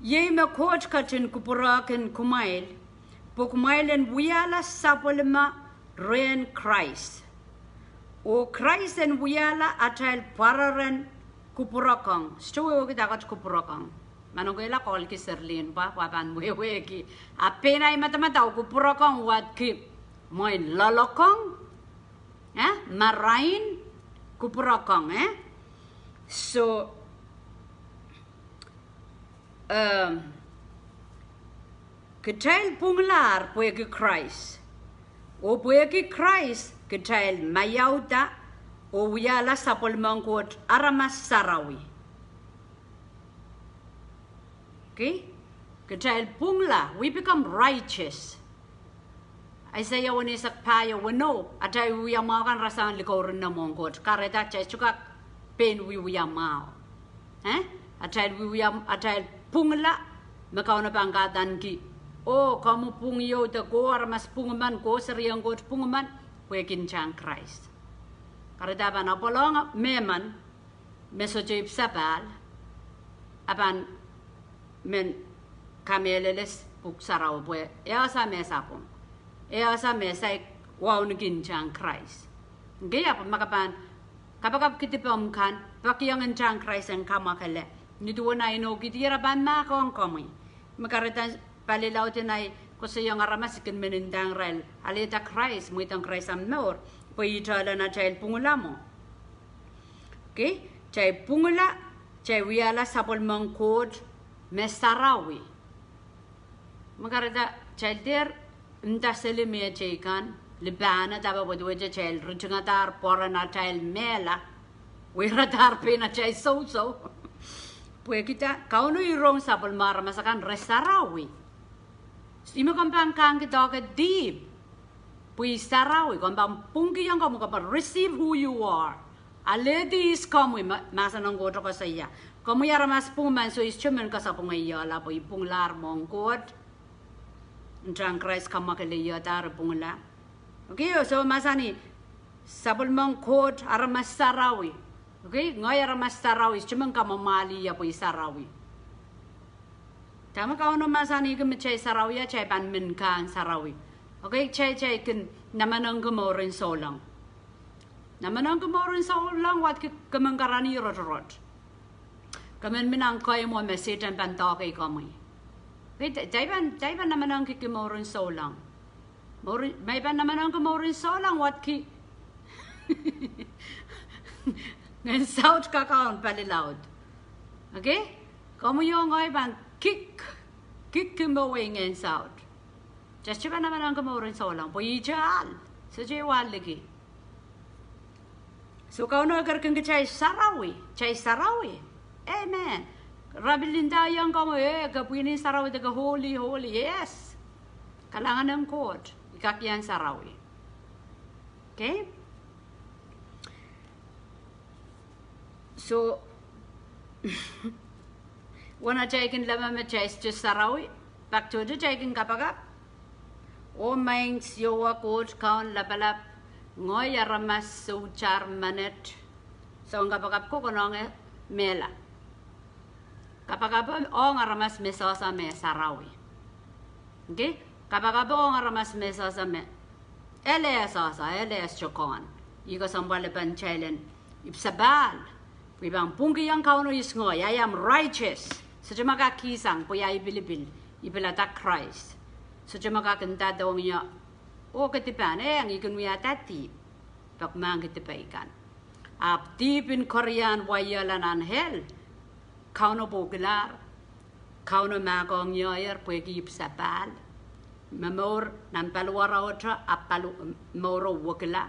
Iei me Koht ketin kupwurehkin kumwail, pwe kumwail en wiahla sapwellime rehn Krais. Oh Krais en wiahla atail pwareren kupwurokohng. Sohte wehwehki dahkot kupwurokohng. Manokehla kolki serlin pwa, pwa pahn wehwehki. A pein ei madamadau kupwurokohng wadki mwein loalokohng, eh, marain, kupwurokohng, eh. So, ehm, kitail pwunglahr pwehki Krais. Oh pwehki Krais kitail maiauda oh wiahla sapwellimen Koht aramas sarawi. Okay? Kitail pwungla, we become righteous. Aiseia weneisek pahieu weneu, atail wiewia mwahu kan rasehng likourin mwohn Koht. Kahrehda kitail sohte kak pein wiewia mwahu. Eh? Atail wiewia, atail pwungla, me Kauno pahn kahdaneki. Oh, komw pwung ieu de ko aramas pwung men, ko serien Koht pwung men, pwehki ntahn Krais. Kahrehda pahn apwal ong mehmen, me sohte ipwsapahl, a pahn men kamehlele pwuhk sarawi pwe e ese me sapwung. E ese me saik wauneki ntahn Krais. Okay, ahpw ma ke pahn kapakapki dipomw kan, peki ong ntahn Krais en kamwakele. Ni duwen ei inoukihdi ira pahn mahkohng komwi. Me kahrehda palilaud en ei koasoiong aramas kin men ndahng irail, alehda Krais, mweidohng Krais omw mour, pwe ih teilen atail pwungla mwo. Okay, kitail pwungla, kitail wiahla sapwellimen Koht me sarawi. Me kahrehda kitail dehr nda seli mehteikan, lipana dahme pwe duwehte kitail ritingadahr pwoaren atail mehla, weiradahr pein atail sousou. Pwehki dah? Kauno irohng sapwellime aramas akan re sarawi. Ihme komw pahn kahneki doake dihp. Pwe I sarawi, komw pahn pwungkihong komwi, komw pahn receive who you are. Alehdi ihs komwi, ma-, mahsen en Koht koasoia. Komwi aramas pwung men, soh, I sohte men kasapwungehla pwe I pwunglahr mwohn Koht. Ntahn Krais kamwakele iedahr I pwungla. Okay, soh, mahsanih, sapwellimen Koht aramas sarawi. Okay, ngehi aramas sarawi, I sohte men kamwomwahliya pwe I sarawi. Dahme Kauno mahsanihki me kitail sarawi, a kitail pahn men kahn sarawi. Okay, kitail, kitail kin namenengki mouren souleng. Namenengki mouren souleng wadki ke men karanih rotorot. Ke men mi nan keimw me Sehdan pahn doake komwi. Okay, kitail, kitail pahn, kitail pahn namenengki mouren souleng. Mouren, ma I pahn namenengki mouren souleng wadki ngehn saut kakaun palilaud. Okay? Komwi oh ngehi pahn kik, kik ki mowe ngehn saut. Just pahn namenengki mouren souleng pwe ihte ahl, sohte wah liki. So Kauno ker kin kitail sarawi, kitail sarawi. Amen. Rapil ndaiong komwi, eh, ke pwihn en sarawi, de ke holy, holy, yes. Kalahngan en Koht, I kak iang sarawi. Okay? So, wen atail kin leme me kitail sohte sarawi, pak tohto kitail kin kapakap. Oh maing Siohwa Koht Kaun lapalap, ngehi aramas soutar menet. Soangen kapakap ko konehng mehla. Kapakap ong aramas me sohsa me sarawi. Okay? Kapakap ong aramas me sohsa me, ele sohsa, ele sohte kohn. I kesempwal pahn kitail en ipwsapahl. Pwe I pahn pwungkihong Kauno ihs ngehi, I am righteous. Sohte me kak kihsang pwe I pilipil, I pilada Krais. Sohte me kak ndadohng ie, oh ke dipan, eh, I kin wiahda dihp. Pak mahk ki dipe kan. Ahpw dihp en keriahn waiala nan hell, Kauno pwoukilahr. Kauno mahkohng iehier pwehki ipwsapahl. Me mour nan paliwar ohte, ahpw pali, mouro wekila.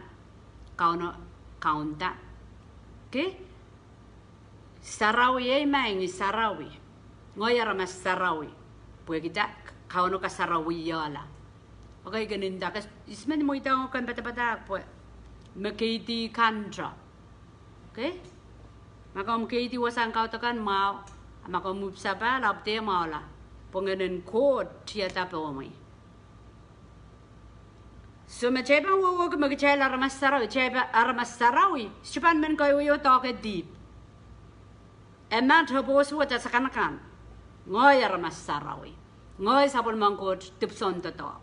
Kauno kaunda. Okay? Sarawi, ei maing, I sarawi. Ngehi aramas sarawi. Pwehki dah? Kauno kasarawihala. Okay, I kin nda ke, I men mweidohng komw padapadahk pwe me keidi kanta. Okay? Ma komw keidi wasahn kaudok kan mwahu, a ma komw ipwsapahl, ahpw dehr mwahula. Pwe Ngehn en Koht tiada pohmwi. So me kitail pahn wehwehki me kitail aramas sarawi, kitail pahn aramas sarawi, sohte pahn men keieu doahke dihp. E mat, e pwoson wet sakanakan. Ngehi aramas sarawi. Ngehi sapwellimen Koht dipwisoun doadoahk.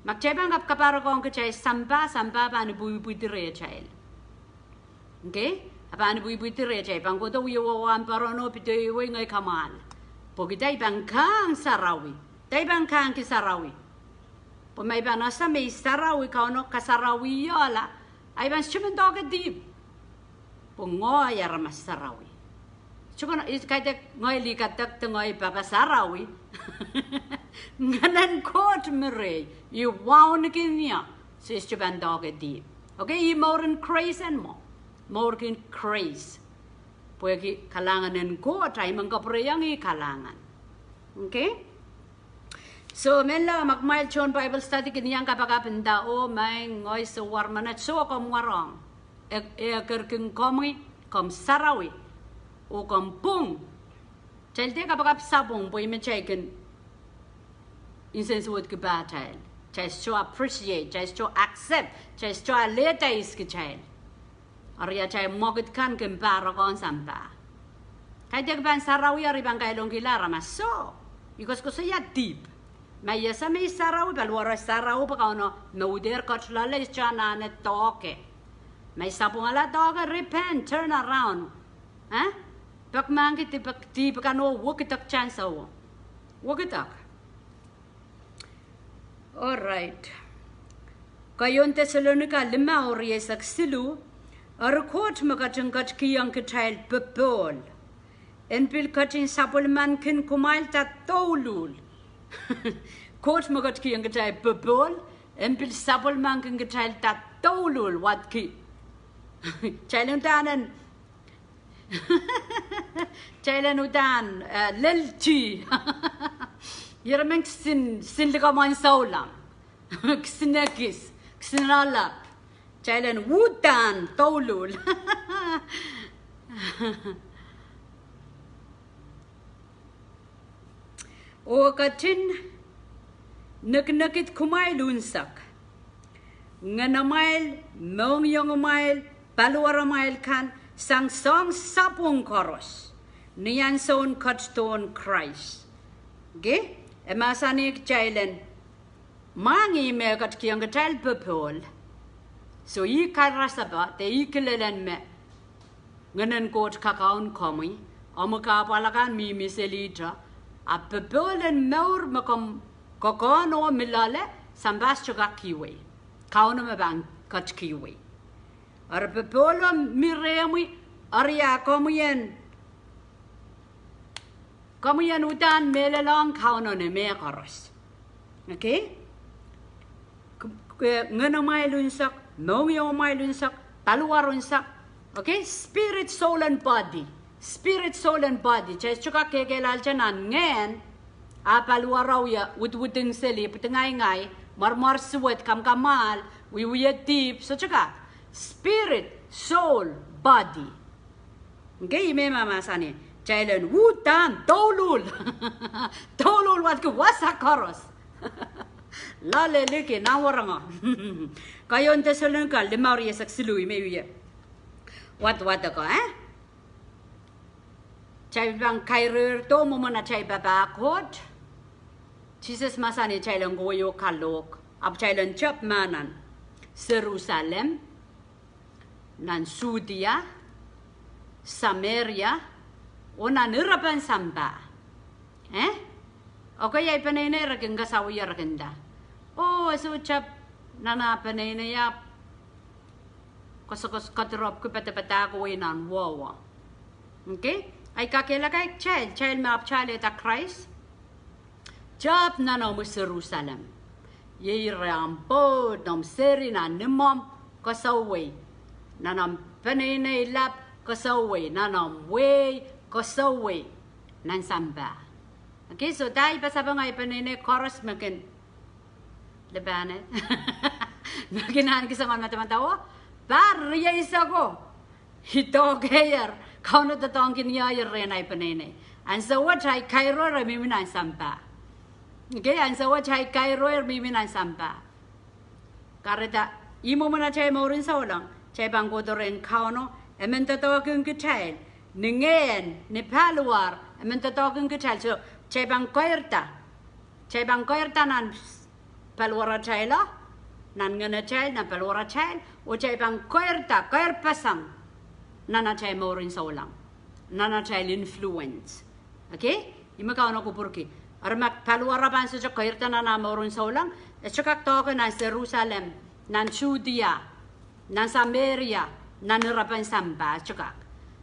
Ma kitail pahn kap, kaparokohng kitail sampah, sampah pahn ipwipwidi rehtail. Okay? A pahn ipwipwidi rehtail, pahn kohdo wie wahn pwarono, pidewei, ngehi kamwahl. Pwehki dah? I pahn kahng sarawi. Dah I pahn kahngki sarawi? Pwe ma I pahn ese me I sarawi, Kauno kasarawihala, a I pahn sohte men doahke dihp. Pwe ngehi aramas sarawi. Sohte I kaidehk ngehi lih kadek de ngehi pahpa sarawi. Ngehn en Koht mi rehi, I wauneki ie, se sohte pahn doahke dihp. Okay, I mour en grace en mwo. Mourki grace. Pwehki kalahngan en Koht, a I men kapwurehiong ih kalahngan. Okay? So menlau, ma kumwail tohn Bible study kin iang kapakap nda, oh maing, ngehi souwar menet, soh, komw warohng. E, e ker kin komwi, komw sarawi, oh komw pwung. Kitail dehr kapakap sapwung pwe I men kitail kin nsensuwedki pahtail. Kitail sohte appreciate, kitail sohte accept, kitail sohte alehda ihs kitail. Eri atail mwekid kan kin pahrokohng sampah. Kaidehk I pahn sarawi eri I pahn kailongkihla aramas, soh. I koasokoasoia dihp. Ma I ese me I sarawi, paliwaro sarawi pwe Kauno me uhdahn ket loale, I sohte anahne doahke. Ma I sapwungala doahke, repent, turn around. Eh? Pak mahk ki dihp, dihp kan oh wekidek, kitail sohte wekidek. All right. Keieun Deselonika limau, rieisek siluh, eri Koht me ketin ketikihong kitail popohl en pil ketin sapwellimankin kumwailda douluhl. Koht me ketikihong kitail popohl en pil sapwellimankin kitailda douluhl, wadki. Kitail en uhdahn en Kitail en uhdahn, eh, lel ti. Ira men kisin, kisin likamw en souleng. Kisin ekis, kisin loalap. Kitail en uhdahn douluhl. Oh ketin nekinekid kumwail unsek, ngenamwail, mohngiongimwail, paliwaramwail kan, sang soahng sapwung koaros, ni ansoun ketidohn Krais. Okay? E mahsanih kitail en, mwahngih me ketikihong kitail popohl. So ih karasepe, de ih kilelen me Ngehn en Koht kakaun komwi, omwi kahpwal akan mihmi selihte, a popohl en mour me komw kokohn oh mi loale, sampah sohte kak kihwei. Kauno me pahn ketikihwei. Eri popohl o mi rehmwi, eri a komwi en Komwi en uhdahn mehlelohng Kauno ni mehkoaros. Okay? K-, k-, ngenomwail unsek, mohngiongmwail unsek, paliwar unsek. Okay? Spirit, soul and body. Spirit, soul and body. Kitail sohte kak kekehlailda nan ngehn, a paliwaro wia widwiding seli, pwidingaingai, mwarmwarsuwed, kamkamwahl, wiewia dihp, sohte kak. Spirit, soul, body. Okay, ih me mahmahsanih, kitail en uhdahn douluhl. Douluhl wadki wasa koaros. Loale liki nan wahnpoaron. Keieun Deselonika limau, rieisek siluh, ih me wie wadwadek, eh? Kitail pahn kairoirodo mwomwen atail papah Koht. Sises mahsanih kitail en kowe oh kalohk, ahpw kitail en tepda nan Serusalem, nan Sudia, Sameria, oh nan irepen sampah. Eh? Okay, ahi peneinei re kin kasawih, re kin nda, oh, e soh tep nan ah peneinei ahpw koasoakoasoia, kadirepwki, padapadahk, oh nan wehwe. Okay? Ahi kakehlaka kitail, kitail me ahpw kitail alehda Krais. Tep nan omwi Serusalem. Iei ire ahmw pwoud, omw seri, nan imwomw, koasoai. Nan omw peneinei lap, koasoai. Nan omw wehi, koasoai. Nan sampah. Okay, so da I pasapeng ahi peneinei koaros me kin lipane, me kin ahneki soangen madamadau, pahr rieisek o, I dohkeier, Kauno doadoahngkin ie rehn ahi peneinei. Ansou wet ahi kairoir mihmi nan sampah. Okay, ansou wet ahi kairoir mihmi nan sampah. Kahrehda, ih mwomwen atail mouren souleng, kitail pahn kohdo rehn Kauno, e men doadoahngkin kitail. Ni ngehn, ni paliwar, e men doadoahngkin kitail. So, kitail pahn keirda. Kitail pahn keirda nan paliwaratail, nan ngenatail, nan paliwaratail, oh kitail pahn keirda, keirpeseng nan atail mouren souleng, nan atail influence. Okay? Ih me Kauno kupwurki. Eri ma paliwar pahn sohte keirda nan ah mouren souleng, e sohte kak doahke nan Serusalem, nan Sudia, nan Sameria, nan irepen sampah, e sohte kak.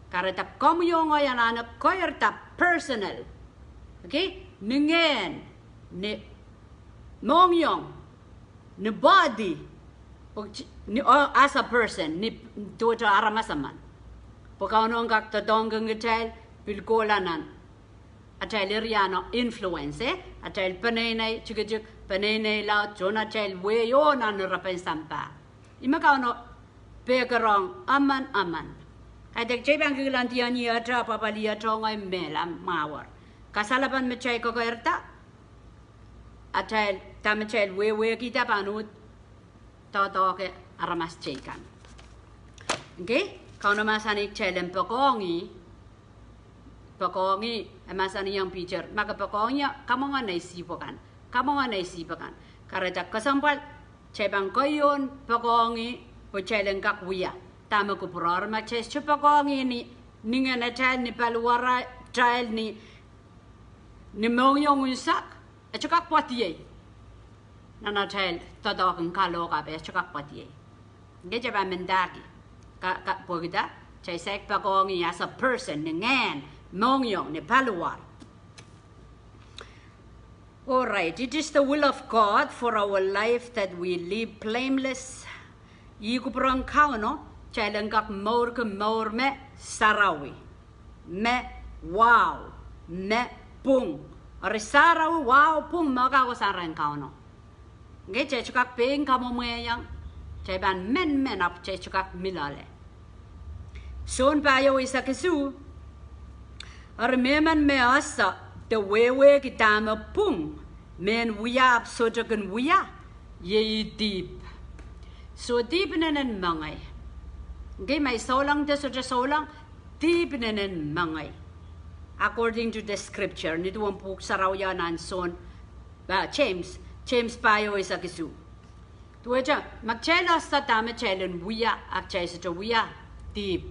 Kahrehda komwi oh ngehi anahne keirda personal. Okay? Ni ngehn, ni mohngiong, ni body, ni, oh, as a person, ni tohto aramas emen. Pwe Kauno en kak doadoahngkin kitail, pil kohla nan atail area en influence, eh? Atail peneinei tikitik, peneinei laud, tohn atail wehi oh nan irepen sampah. Ih me Kauno pehkerohng emen emen. Kaidehk kitail pahn kilang dian iet, pwapwal iet, ngehi mehla mwahuer. Kasalepen me kitail kekeirda, atail, dahme kitail wehwehkihda pahn uhd doadoahke aramas teikan. Okay? Kauno mahsanih kitail en poakohng ih, poakohng ih, e mahsanihong Piter, ma ke poakohng ie, kamwenge nei sihpw akan. Kamwenge nei sihpw akan. Kahrehda kesempwal, kitail pahn keieun poakohng ih, pwe kitail en kak wia dahme kupwure. Eri ma kitail sohte poakohng ih ni, ni ngenatail, ni paliwaratail, ni, ni mohngiong unsek, e sohte kak pwadiei. Nan atail doadoahk en kalohk, ahpw e sohte kak pwadiei. Okay, kitail pahn mendahki. Ka, ka, pwehkihda, kitail saik poakohng ih as a person, ni ngehn, mohngiong, ni paliwar. All right, it is the will of God for our life that we live blameless. Ih kupwuren Kauno, kitail en kak mourki mour me sarawi, me wahu, me pwung. Eri sarawi, wahu, pwung, me kak kohsang rehn Kauno. Okay, kitail sohte kak pein kamwomwehiong, kitail pahn men men ahpw kitail sohte kak mi loale. Sohn pahieu eisek isuh, eri mehmen me ese de wehwehki dahme pwung, mehn wia ahpw sohte kin wia, iei dihp. So dihp inenen mengei. Okay, ma I souleng de sohte souleng, dihp inenen mengei. According to the scripture, nin duwen pwuhk sarawi nan Sohn, ah, James, James pahieu eisek isuh. Duwehte ma kitail ese dahme kitail en wia, a kitail sohte wia, dihp.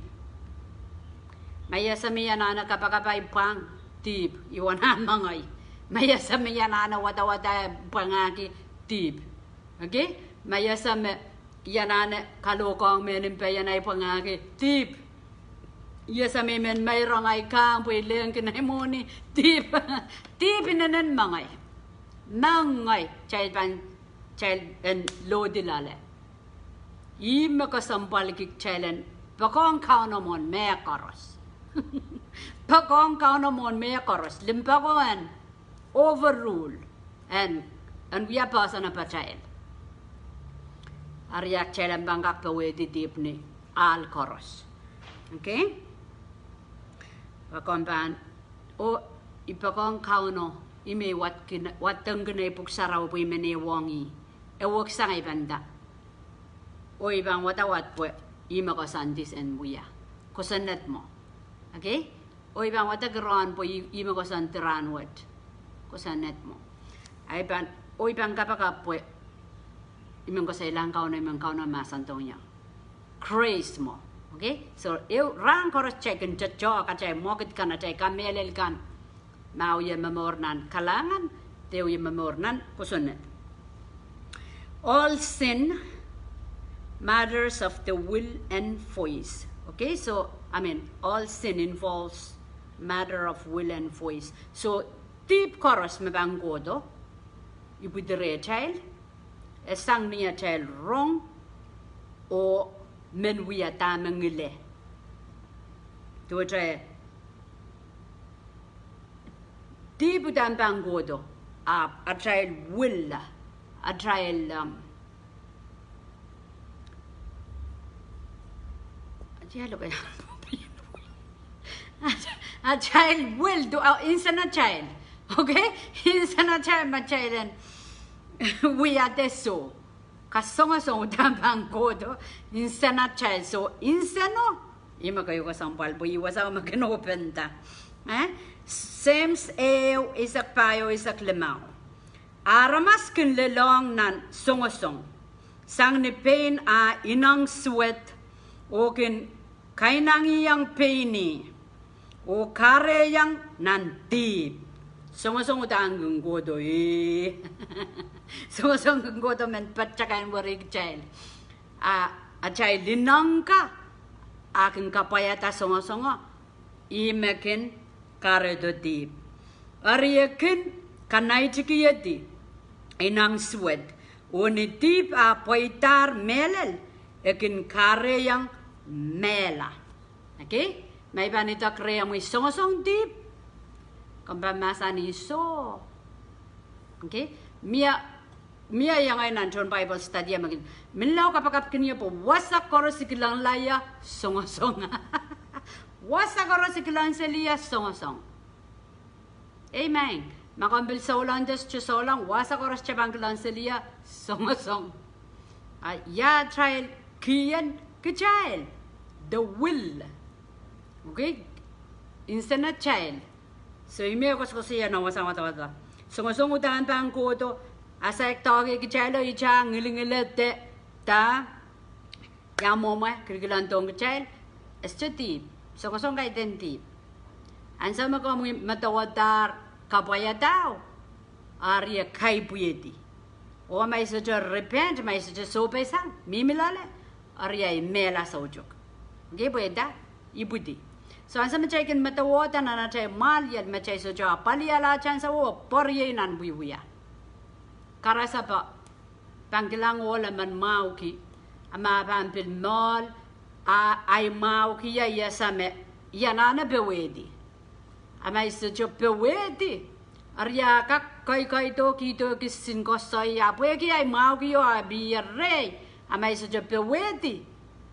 Ma I ese me I anahne kapakapai pwang, dihp, I wanahn mengei. Ma I ese me I anahne wadawada pwangahki, dihp. Okay? Ma I ese me I anahne kalohkohng mehn mpeian ahi pwangahki, dihp. Iei samei men meirong ahi kahng pwe I lehngkin ahi mwohni dihp. Dihp inenen mengei. Mengei, kitail pahn, kitail en lohdi loale. Ih me kesempwalki kitail en poakohng Kauno mwohn mehkoaros. Poakohng Kauno mwohn mehkoaros. Limpoako en overrule en, en wia poahsoan pahtail. Eri kitail en pahn kak powehdi dihp ni ahl koaros. Okay? Poakohng pahn, oh, I poakohng Kauno, ih me I wadek, wadekkin ei pwuhk sarawi pwe I men ehuong ih. E weksang ei pahn nda. Oh I pahn wadawad pwe ih me koasoandi en wia. Kosonned mwo. Okay? Oh I pahn wadek iren pwe ih, ih me koasoandi rahnwet. Kosonned mwo. Ahi pahn, oh I pahn kapakap pwe I men koasoilahng Kauno, I men Kauno mahsandohng ie. Grace mwo. Okay? So, ehu rahn koaros kitail kin tohto, kitail mwekid kan, atail kamehlel kan. Ma wie momour nan kalahngan, de wie momour nan kosonned. All sin matters of the will and voice. Okay, so, I mean, all sin involves matter of will and voice. So, dihp koaros me pahn kohdo ipwidi rehtail, e sang ni atail rong, oh men wia dahme ngile. Duwehte dihp uhdahn pahn kohdo, ahpw atail will, atail, um, atail will, do, uh, nsenatail. Okay? Nsenatail me atail en wia de soh. Kasongosong uhdahn pahn kohdo, nsenatail. So, nseno, ih me keieu kesempwal pwe ih wasa me kin openda. Eh? James ehu, eisek pahieu, eisek limau. Aramas kin lelohng nan songosong sang ni pein ah ineng suwed, oh kin kainengieng pein ih, oh kahrehiong nan dihp. Songosong uhdahn kin kohdo, eh. Songosong kin kohdo men patohwan weri kitail. Ah, atail ineng ka, ah kin kapwaiada songosongo, ih me kin kahrehdo dihp. Eri e kin kanaitikihedi ineng suwed, oh ni dihp ah pweidahr mehlel, e kin kahrehiong mehla. Okay? Ma I pahn idek rehmwi songosong dihp, komw pahn mahsanih soh. Okay? Mie, mie iang ahi nan tohn Bible study me kin, menlau kapakapkin ie pwe wasa koaros I kilang ie songosong. Wasa koaros I kilang seli ie songosong. Amen. Ma komw pil souleng de sohte souleng, wasa koaros kitail pahn kilang seli ie songosong. Ah, ia atail kihong kitail, the will. Okay? Nsenatail. So, ih me koasokoasoia nan wasa wadawad. Songosong uhdahn pahn kohdo, a saik doahke kitail o ita ngilingile de, da, ia mwomwe, kilkilendohng kitail, e sohte dihp, songosong kaidehn dihp. Ansou me komwi medewehdahr kapwaiadao, eri e kaipwihedi. Oh ma I sohte repent, ma I sohte sohpeisang, mihmi loale, eri ahi mehla soutuk. Okay, pwe da, ipwidi. So ansou me kitail kin medewehda nan atail mwahliel me kitail sohte apwaliala atail ansou oh pweriei nan wiewia. Karasepe pahn kilang ohl emen mwahuki, a ma pahn pil moal, a, ahi mwahuki ie, I ese me I anahne powehdi. A ma I sohte powehdi, eri a kak kaikaido, kihdo kisin koasoi, a pwehki ahi mwahuki o a pil rehi, a ma I sohte powehdi,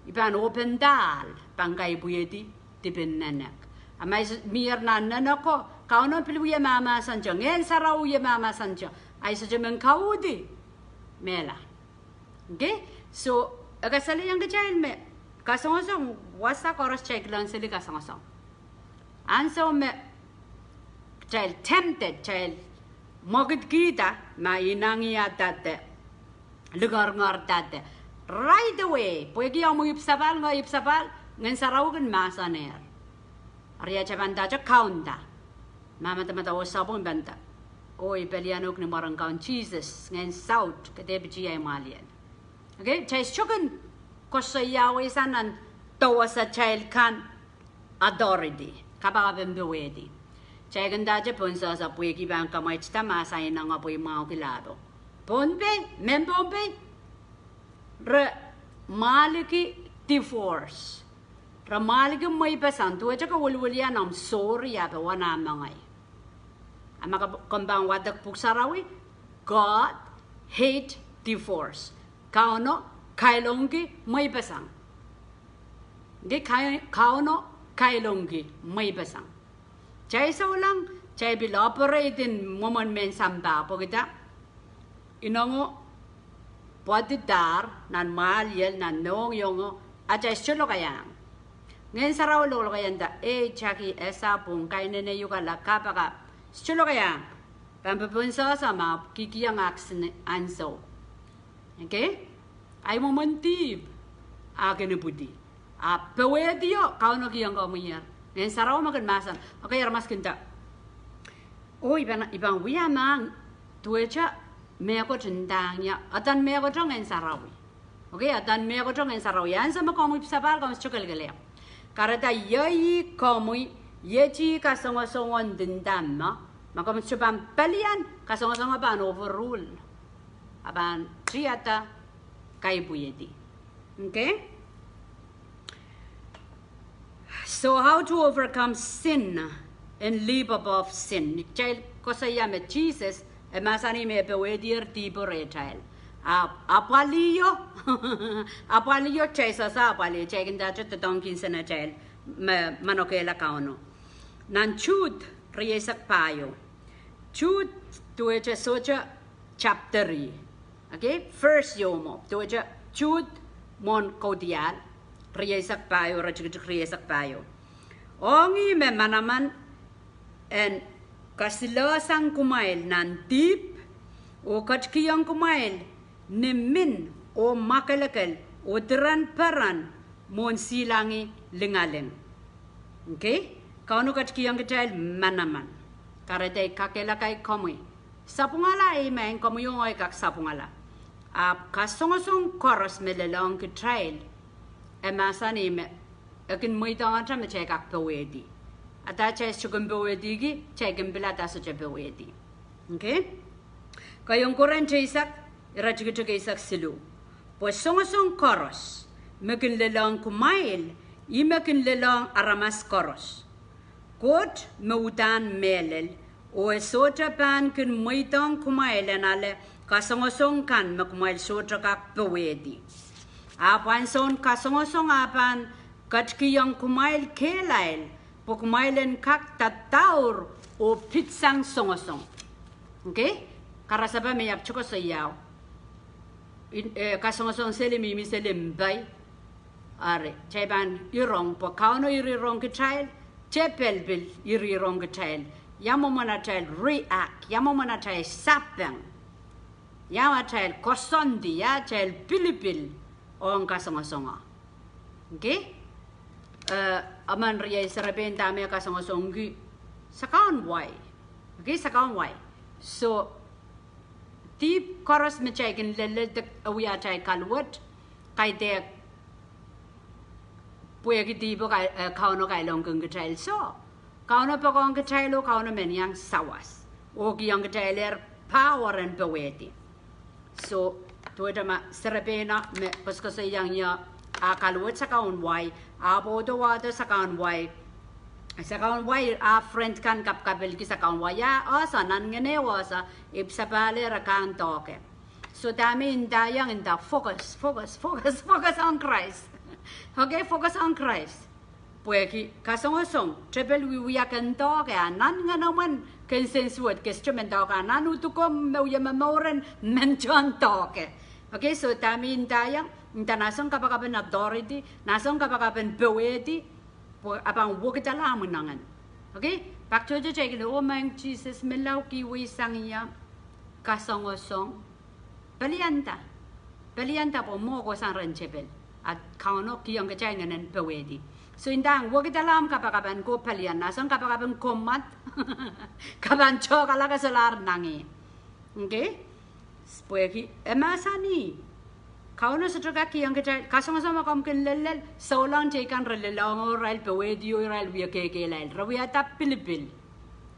I pahn openda ahl, pahn kaipwihedi dipin nenek. A ma I soh, mier nan neneko, Kauno pil wie mahmahsante, Ngehn Sarawi wie mahmahsante, a I sohte men kauhdi mehla. Okay? So, e kasalehiong kitail me kasongosong, wasa koaros kitail kilang seli kasongosong. Ansou me kitail tempted, kitail mwekidkihda, ma inengieng da de, lingeringerda de, right away, pwehki omw ipwsapahl, ngehi ipwsapahl, Ngehn Sarawi kin mahsanehr. Eri a kitail pahn ndahte kaunda. Ma madamadau oh sapwung pahn nda, oh I pelianohk ni mwaren Kaun Sises, Ngehn Saut, ke dehr pitih ahi mwahliel. Okay, kitail sohte kin koasoiahwei sang nan dewesatail kan. authority, kapakapen powehdi. Kitail kin ndahte pohn sehse pwehki pahn kamwaitda mahsanih nge pwe I mwahuki lahpo. Pohnpei, mehn Pohnpei, re mwahliki divorce. Re mwahliki mweipeseng, duwehte ke welwelien omw sohri ahpw e wia nah mengei. A ma ke, komw pahn wadek pwuhk sarawi, God hate divorce. Kauno kailongki mweipeseng. Nge Ka-, Kauno kailongki mweipeseng. Kitail souleng, kitail pil operate ni mwomwen mehn sampah pwehki dah? Inengo pwadidahr nan mwahliel, nan mohngiong, a kitail sohte lokaiahng. Ngehn Sarawi lokolokaiahngda, ei, Jackie, ese pwung, kainene uhk, ala kapakap. Sohte lokaiahng. Pahn popohn sehse ma kihkihong ahk sin ansou. Okay? Ahi mwomwen dihp, a kin ipwidi. A powehdio, Kauno kihong komwi. Ngehn Sarawi me kin mahsen. Okay, aramas kin nda, oh, I pahn, I pahn wia mahn, duwehte mehkot ndahng ie, eden mehkot ong Ngehn Sarawi. Okay, eden mehkot ong Ngehn Sarawi. Ansou me komwi ipwsapahl, komw sohte kelekelehpw. Kahrehda iei komwi, iei kasongosong en ndinda me, ma komw sohte pahn pelian, kasongosong pahn overrule. A pahn tiada kaipwihdi. Okay? So how to overcome sin and live above sin? Kitail koasoia me Sises, e mahsanih me powehdier dihpo rehtail. A, apwalio, apwalio kitail sohte apwalih, kitail kin ndahte doadoahngkin senatail, me, manokehla Kauno. Nan Jud, rieisek pahieu. Jud, duwehte sohte chapter ih. Okay, verse ieu mwo, duwehte Jud mwohn Kaudiahl, rieisek pahieu, iretikitik rieisek pahieu. Ong ih me manaman en kasilehlahsang kumwail nan dihp, oh ketikihong kumwail ni min oh mwakelekel, oh diren peren mwohn silangin lingaling. Okay? Kauno ketikihong kitail manaman. Kahrehda I kakehlakai komwi. Sapwungala, amen, komwi oh ngehi kak sapwungala. Ahpw kasongosong koaros me lelohng kitail, e mahsanih me, e kin mweidohngete me kitail kak powehdi. A dah kitail sohte kin powehdi ki, kitail kin pilada sohte powehdi. Okay? Keieun Korint eisek, iretikitik eisek siluh. Pwe songosong koaros me kin lelohng kumwail, ih me kin lelohng aramas koaros. Koht me uhdahn mehlel, oh e sohte pahn kin mweidohng kumwail en ale kasongosong kan me kumwail sohte kak powehdi. Ahpw ansoun kasongosong a pahn ketikihong kumwail kehlail, pwe kumwail en kak dadaur oh pitsang songosong. Okay? Karasepe me I ahpw koasoiao, eh, kasongosong seli, mihmi seli, mpe. Ari, kitail pahn irong, pwe Kauno irirong kitail, tepel pil irirong kitail. Ia mwomwen atail react, ia mwomwen atail sapeng, ia atail koasoandi, ia atail pilipil ong kasongosong. Okay? Eh, emen riei serepein dahme kasongosongki, sakaun wai. Okay, sakaun wai. So, dihp koaros me kitail kin lelel de, e wia atail kaluwet, kaidehk pwehki dihpo ka, eh, Kauno kailongkin kitail. So, Kauno poakohng kitail oh Kauno men iang sawas, oh kihong kitailehr power en powehdi. So, duwehte ma serepeino me koasokoasoiaiong ie, a kaluwet sakaun wai, a pwoudawado sakaun wai, sakaun wai, a friend kan kapkapelki sakaun wai, ia, oahsa, nan ngehno oahsa, ipwsapahle re kak doahke. So dahme I ndaiong, I nda focus, focus, focus, focus on Christ. Okay, focus on Christ. Pwehki kasongosong, tepel wiewia ken doahke, a nan ngehnomwen ken sensuwed, ke sohte men doahke, a nan udukomw me wie momouren men tohn doahke. Okay, so dahme I ndaiong, I nda nan soun kapakapen authority, nan soun kapakapen powehdi, pwe a pahn wekidala omw inengen. Okay, pak tohto kitail kin, oh maing Sises, menlau kihwei sang ie, kasongosong. Pelianda. Pelianda pwe mwo kohsang rehn tepel. A Kauno kihong kitail ngehnen powehdi. So I ndahng wekidala omw kapakapen ko, pelian, nan soun kapakapen kommwad, ke pahn tohkalahng solahr nange. Okay? Pwehki e mahsanih, Kauno sohte kak kihong kitail kasongosong me komw kin lellel, souleng teikan re lelohng oh irail powehdi oh irail wie kehkehlail, re wiahda pilipil.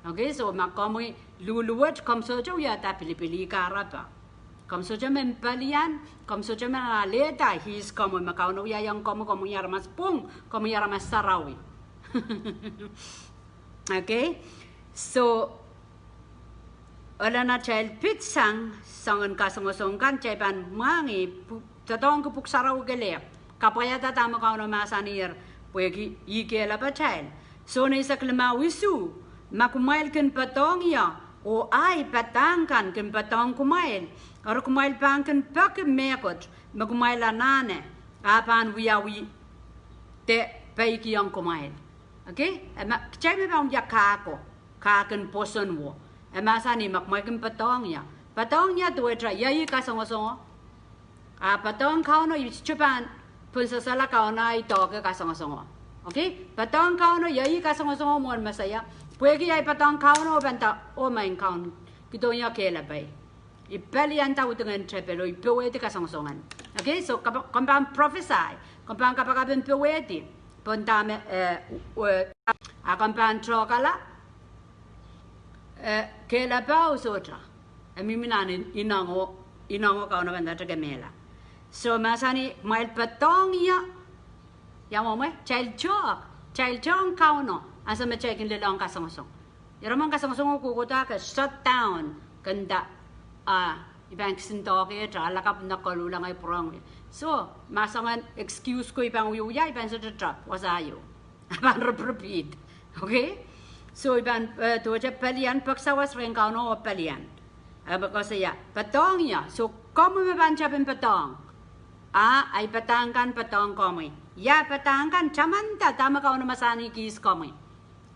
Okay, so ma komwi luhluwet, komw sohte wiahda pilipil, ih kahrepe. Komw sohte men pelian, komw sohte men alehda ihs komwi, me Kauno wiahiong komwi, komwi aramas pwung, komwi aramas sarawi. Okay, so, ohl en atail pitsang soangen kasongosong kan, kitail pahn mwahngih, pu-, doadoahngki Pwuhk Sarawi kelehpw, kapwaiada dahme Kauno mahsanier, pwehki ih kehlail pahtail. Sohn eisek limau isuh, ma kumwail kin poadohng ie, oh ahi padahk kan kin poadohng kumwail, eri kumwail pahn kin peki mehkot me kumwail anahne, a pahn wiawi de peikiong kumwail. Okay? E ma, kitail me pahn wia kahko, kahk en pwoson wo. E mahsanih ma kumwail kin poadohng ie. Poadohng ie duwehte iei kasongosongo. A poadohng Kauno, I sohte pahn pwonsasala Kauno ahi doahke kasongosongo. Okay? Poadohng Kauno iei kasongosongo mwohn Mesaia. Pwehki ahi poadohng Kauno, pahn nda, oh maing Kaun, kihdo ie kehlail pai. I pelianda udingen tepel oh I powehdi kasongosongen. Okay, so komw pahn prophesy, komw pahn kapakap en powehdi pohn dahme, eh, a komw pahn tohkala, eh, kehlail pao sohte. E mihmi nan inengo, inengo Kauno pahn nda tekemehla. So mahsanih kumwail poadohng ie, ia mwomwe, kitail tohk, kitail tohng Kauno, ansou me kitail kin lelohng kasongosong. Irail mwohn kasongosongo kohkohdo ke shut down, ke nda, a, I pahn kisin doahkehte, a lakapw nek koluhla ngehi pwurehng. So, ma soangen excuse ko I pahn wiewia, I pahn sohte tap, wasa ieu. A pahn repeat. Okay? So, I pahn, eh, duwehte pelian, peki sawas rehn Kauno oh pelian. A peki koasoia, poadohng ie, so komwi me pahn tepin poadohng. A, ahi padahk kan poadohng komwi. Ia padahk kan, tamanda dahme Kauno mahsanih ihs komwi.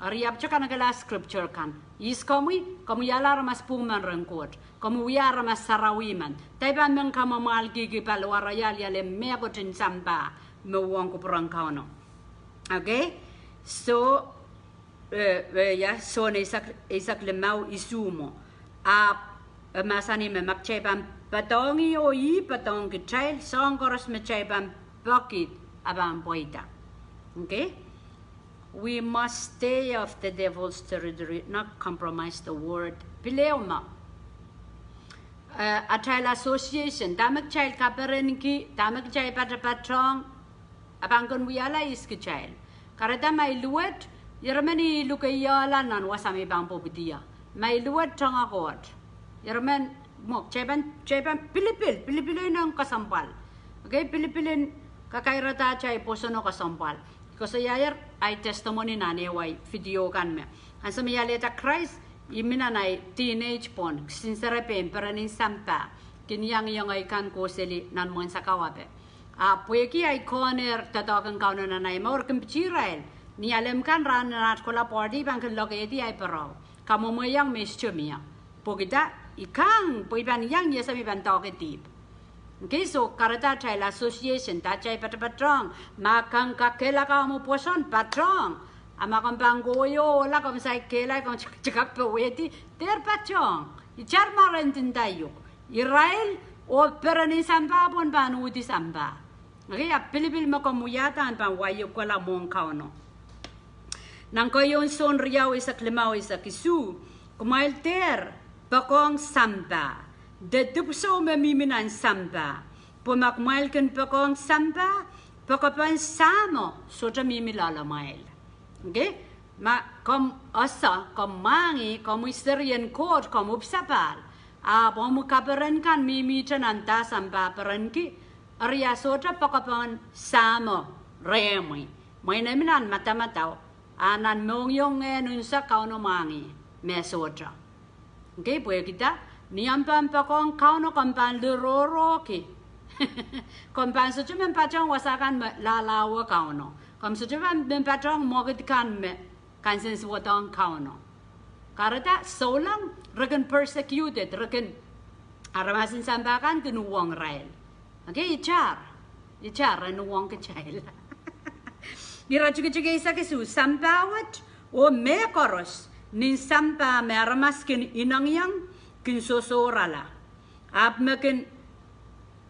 Eri ahpwte kanekehla scripture kan. Ihs komwi, komwi ale aramas pwung men rehn Koht. Komwi wia aramas sarawi men. Kitail pahn men kamwamwahlkihki paliwar, ia, ia, ale mehkot en sampah me uhwong kupwuren Kauno. Okay? So, eh, eh, ia, Sohn eisek, eisek limau isuh mwo. Ahpw, eh, mahsanih me ma kitail pahn poadohng ih oh ih poadohng kitail, soahng koaros me kitail pahn peki, a pahn pweida. Okay? We must stay off the devil's territory, not compromise the word. Pil ehu me, eh, atail association, dahme kitail kaperenki, dahme kitail patapatohng, a pahn kin wiahla ihs kitail. Kahrehda ma I luwet, irail men I lukehiong nan wasa me I pahn pwupwidi ie. Ma I luwet tongokoht. Irail men, mwomwe, kitail pahn, kitail pahn pilipil, pilipil inoun kesempwal. Okay, pilipil en kakairada atail pwoson oh kesempwal. I koasoiaier ahi testimony nan ehu ahi video kan me, ansou me I alehda Krais, I mi nan ahi teenage pwon, kisin serepein, perenin sampah, kin iang iang ahi kan kohseli nan mwohn sakau ape. A pwehki ahi kohnehr doadoahk en Kauno nan ahi mour, kin piti irail, ni alem kan rahn en at kohla party, I pahn kin lokehdi ahi pereo. Kamwomwehiong me I sohte mie. Pwehki dah, I kang, pwe I pahn iang, I ese me I pahn doahke dihp. Okay, so kahrehda atail association, dah atail patapatohng, ma komw kak kehlaka omw pwoson, patohng. A ma komw pahn kohieng ohla, komw saik kehlail, komw tik-, tikak powehdi, dehr patohng. Itar ma re ndinda uk. Irail, oh perenin sampah pwon pahn uhdi sampah. Okay, a pilipil me komw wiahda pahn wai uhk kohla mwohn Kauno. Nan keieun Sohn riau eisek limau eisek isuh, kumwail dehr poakohng sampah, de dipwisou me mihmi nan sampah. Pwe ma kumwail kin poakohng sampah, poakepen Sahmo sohte mihmi loalamwail. Okay? Ma komw ese, komw mwahngih, komwi serien Koht, komw ipwsapahl, ahpw omw kaperen kan mihmihte nan dah sampah perenki, eri a sohte poakepen Sahmo rehmwi. Mwein e mi nan madamadau, a nan mohngiong ngehn unsek Kauno mwahngih me sohte. Okay, pwehki dah, ni omw pahn poakohng Kauno komw pahn lirohrohki. Komw pahn sohte men patohng wasa kan me lahlahwe Kauno. Komw sohte pahn men patohng mwekid kan me kansensuwedong Kauno. Kahrehda souleng re kin persecuted, re kin, aramasen sampah kan kin uhwong irail. Okay, itar, itar re uhwong kitail. Ire tikitik eisek isuh, sampah wet, oh mehkoaros nin sampah me aramas kin inengieng, kin sosohrala. Ahpw me kin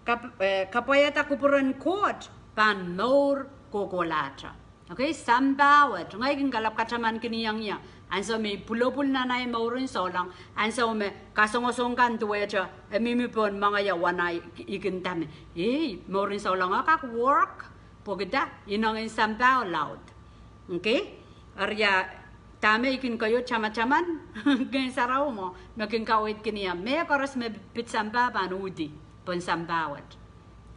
kap-, eh, kapwaiada kupwuren Koht pahn mour kohkohlahte. Okay, sampah wet, ngehi kin kalap katamankin ie, ansou me I pwulopwul nan ei mourin souleng, ansou me kasongosong kan duwehte e mihmi pohn mengei, a wana I kin nda me, ei, mourin souleng e kak work, pwehki dah? Ineng en sampah laud. Okay? Eri ia dahme I kin keieu tamataman? Ngehn Sarawi mwo me kin kaweidkin ie, mehkoaros me pid sampah pahn uhdi pohn sampah wet.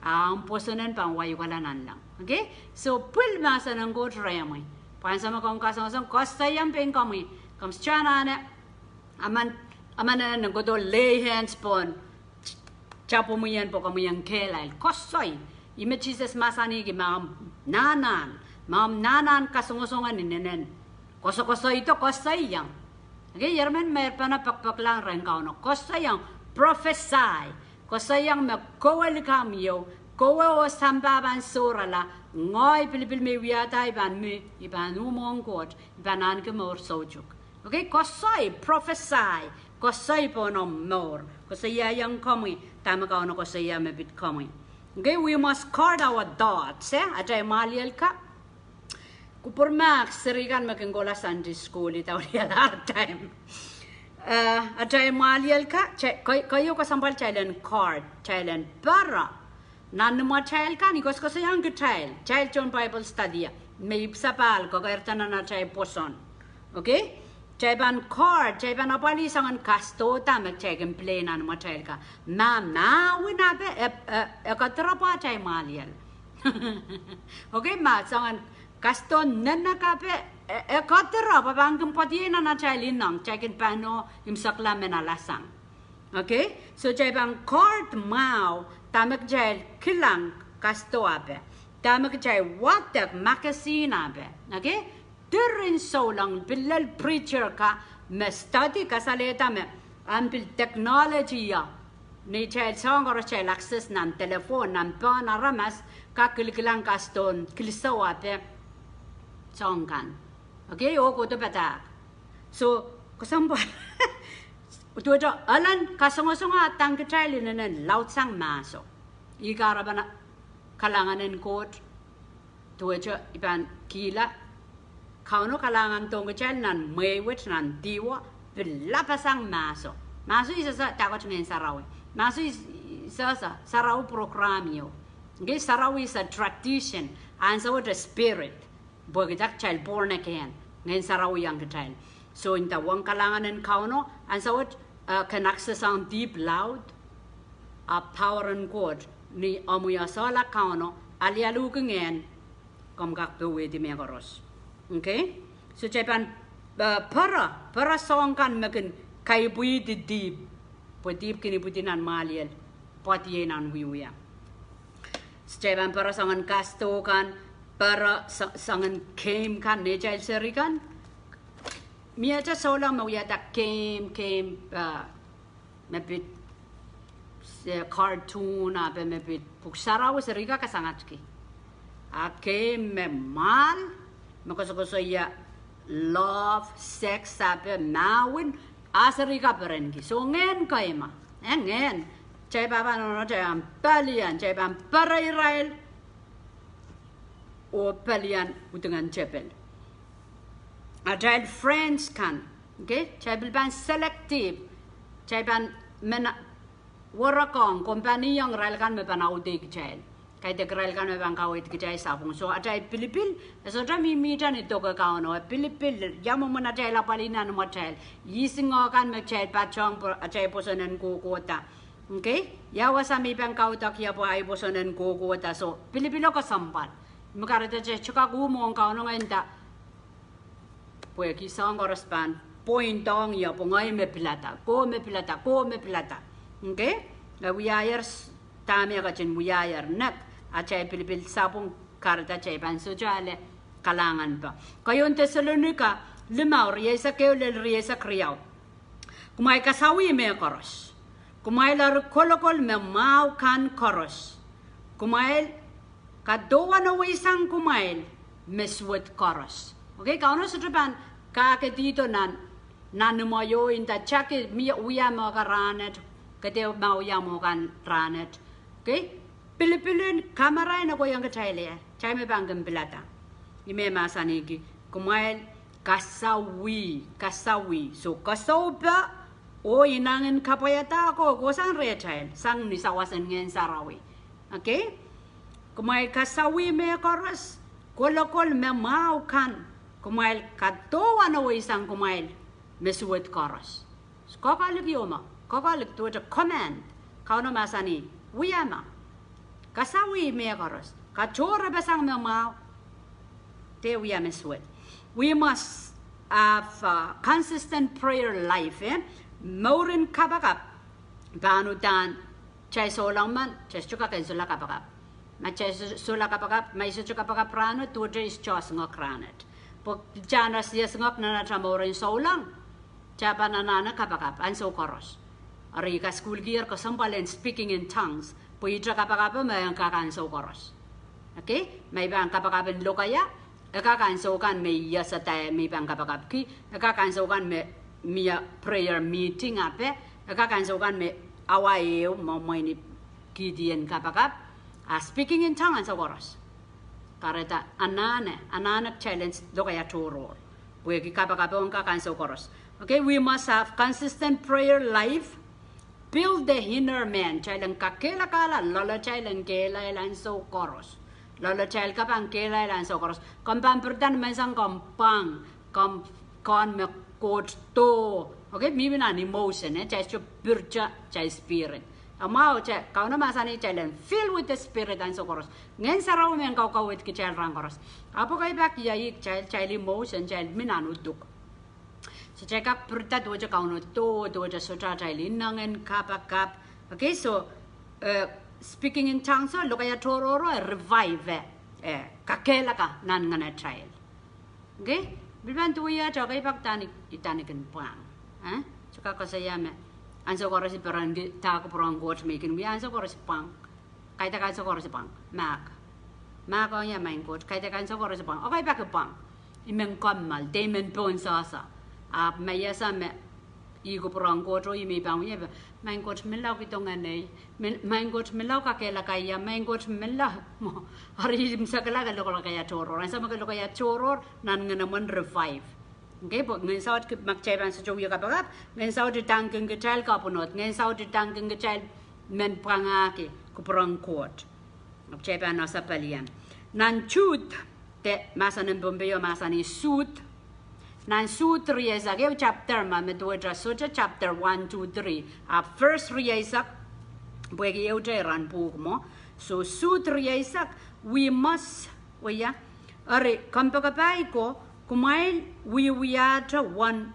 A omw pwoson en pahn waiukala nanleng. Okay? So pwil mahsen en Koht rehmwi. Pwe ansou me komw kasongosong, koasoiong pein komwi, komw sohte anahne emen, emen en kohdo lay hands pohn tapwimwien pwe komwi en kehlail. Koasoi. Ih me Sises mahsanihki, ma omw nahnahn, ma omw nahnahn kasongosong en inenen koasokoasoido, koasoiong. Okay, iemen meirpene pekipekilahng rehn Kauno, koasoiong, prophesy. Koasoiong me kowe likamw ieu, kowe oh sampah pahn sohrala, ngehi pilipil me I wiahda I pahn mi, I pahn uh mwohn Koht, I pahn ahneki mour soutuk. Okay, koasoi, prophesy, koasoi pohn omw mour. Koasoiaiong komwi dahme Kauno koasoia me pid komwi. Okay, we must guard our thoughts, eh? Atail mwahliel ka. Kupwur mahk, seri kan me kin kohla Sunday school, idawehla atail, eh, atail mwahliel ka, kei-, keieu kesempwal kitail en guard, kitail en pere. Nan imwatail kan, I koasokoasoiong kitail, kitail tohn Bible study, me ipwsapahl, kekeirda nan atail pwoson. Okay? Kitail pahn guard, kitail pahn apwalih soangen kasdohda me kitail kin pilei nan imwatail ka. Ma mahwin ape, e, e, e kadirepwa atail mwahliel. Okay, ma soangen kasdohn nenek ape, e, e kadirepwa, pahn kin pwadiei nan atail ineng, kitail kin pahn oh imwisekla men alasang. Okay? So kitail pahn guard mwahu, dahme kitail kilang kasdo ape, dahme kitail wadek magazine ape. Okay? Diren souleng pil lel preacher ka me study kasalehda me ahn pil technology ia, neitail soahng koaros kitail access nan telephone, nan pehn aramas kak kilikilang kasdohn kilsou ape, soahng kan. Okay, oh kohdo padahk. So, kesempwal, duwehte elen kasongosong a dang kitail inenen laudsang mahso. Ih kahrepen kalahngan en Koht, duwehte I pahn kihla, Kauno kalahngandohng kitail nan mwehi wet nan dihwo, pilapasang mahso. Mahso ih sohte dahkot Ngehn Sarawi. Mahso ih sohte sarawi program ieu. Okay, sarawi is a tradition, ansou wet a spirit. Pwehki dah? Kitail born again. Ngehn Sarawi iang kitail. So nda uwen kalahngan en Kauno, ansou wet, eh, kin access ong dihp laud, a power en Koht, ni omw wia solahr Kauno, alialuhki ngehn, komw kak powehdi mehkoaros. Okay? So kitail pahn, eh, pere, pere soahng kan me kin kaipwihdi dihp, pwe dihp kin ipwidi nan mwahliel, pwadiei nan wiewia. Kitail pahn pere soangen kasdo kan, pere so-, soangen game kan, neitail seri kan. Miehte souleng me wiahda game, game, eh, me pid, eh, cartoon ape, me pid pwuhk sarawi, seri ka kasangatki. A game me mwahl, me koasokoasoia love, sex ape, mahwin, a seri ka perenki. So ngehn keima, eh, ngehn. Kitail pahn pahn nohno, kitail pahn pelian, kitail pahn pere irail, oh pelian udingen tepel. Atail friends kan, okay, kitail pil pahn selective, kitail pahn men warokohng, company ong irail kan me pahn audehki kitail, kaidehk irail kan me pahn kaweidki kitail sapwung. So atail pilipil e sohte mihmihte ni doke Kauno, e pilipil ia mwomwen atail apwalih nan imwatail. Isingoh kan me kitail patohng pwe atail pwoson en kohkohda. Okay? Ia wasa me I pahn kaudok ie pwe ahi pwoson en kohkohda? So pilipilo kesempwal. Me kahrehda kitail kak uh mwohn Kauno, ngehi nda, pwehki soahng koaros pahn pointohng ie pwe ngehi me pilada, kowe me pilada, kowe me pilada. Okay? E wiahier s-, dahme e ketin wiahier, nek atail pilipil sapwung kahrehda kitail pahn sohte ale kalahnganpe. Keieun Tesalonika limau, rieisek ehu lel rieisek riau. Kumwail kasawih mehkoaros. Kumwail eri kolokol me mwahu kan koaros. Kumwail kadohwaneweisang kumwail me suwed koaros. Okay, Kauno sohte pahn kahkehdido nan, nan imweo, nda kitail kin mie wia mwo kan rahnwet, ke dehr mie wia mwo kan rahnwet. Okay? Pilipil en kamarain e kohiong kitail ie, kitail me pahn kin pilada. Ih me mahsanihki, kumwail kasawih, kasawih. So kasaube oh inangin kapwaiada ko kohsang rehtail sang ni sawas en Ngehn Sarawi. Okay? Kumwail kasawih mehkoaros, kolokol me mwahu kan, kumwail kadohwanoweisang kumwail me suwed koaros. Koakoahlik io me, koakoahlik duwehte command, Kauno mahsanih, wia me, kasawih mehkoaros, katohrepesang me mwahu, de wia me suwed. We must have a consistent prayer life, eh? Mouren kapakap pahn uhdahn kitail souleng men, kitail sohte kak en solahr kapakap. Ma kitail so-, solahr kapakap, ma I sohte kapakap rahno, duwehte I sohte esingek rahnwet. Pwe kitail anahne esingek nan atail mouren souleng, kitail pahn anahne kapakap ansou koaros. Eri I kasukuhlkier kesempwal en speaking in tongues pwe ihte kapakapo me e kak ansou koaros. Okay? Ma I pahn kapakap en lokaia, e kak ansou kan me I iasada me I pahn kapakapki, e kak ansou kan me mie prayer meeting ape, e kak ansou kan me awa ehu me mwein I kihdi en kapakap. A speaking in tongue ansou koaros. Kahrehda anahne, anahne kitail en lokaia tohrohr, pwehki kapakapo e kak ansou koaros. Okay, we must have consistent prayer life. Build the inner man. Kitail en kakehlakahla loalatail en kehlail ansou koaros. Loalatail ka pahn kehlail ansou koaros. Komw pahn pirida ni menseng komw pwang, komw, komw me Koht doh. Okay, mihmi nan emotion, eh, kitail sohte pirida kitail spirit. A mwahu, kitail, Kauno mahsanih kitail en fill with the Spirit ansou koaros. Ngehn Sarawi me kaukawehdi kitail rahn koaros. Ahpw okei, pak ia ih kitail, kitail emotion, kitail mi nan uduk. So kitail kak pirida duwehte Kauno doh, duwehte sohte atail ineng en kapakap. Okay, so, eh, speaking in tongues o lokaia tohrohro e revive, eh, kakehlaka nan ngenatail. Okay, pil pahn duwehte, okay, pak dahn I, I dahn kin pwang. Eh? Sohte kak koasoia me ansou koaros I perenki dahkot kupwuren Koht me I kin wia ansou koaros I pwang. Kaidehk ansou koaros I pwang. Mahk. Mahk ong ie, Maing Koht, kaidehk ansou koaros I pwang. Okay, pak I pwang. I men kommoal, de I men pohn sehse. Ahpw ma I ese me ih kupwuren Koht o ih me I pahn wia, Maing Koht, menlau kihdo ngenei, men, Maing Koht, menlau kakehlaka ie, Maing Koht, menlau mwo. Eri I msekla ke lokolok lokaia tohrohr. Ansou me ke lokaia tohrohr, nan ngenemwen revive. Okay, pwe ngehn saut ki, ma kitail pahn sohte wia kapakap, ngehn saut idahn kin kitail kapwunod, ngehn saut idahn kin kitail men pwangahki kupwuren Koht. Ahpw kitail pahn ese pelien. Nan Jude, de mahsen en Pohnpei o mahsanih Jude. Nan Jude rieisek, ehu chapter me, me duwehte sohte chapter one, two, three. Ahpw verse rieisek, pwehki ehute rahn pwuhk mwo. So Jude rieisek, we must, wia, eri kompoakepahi ko, kumwail wiewiahte uwen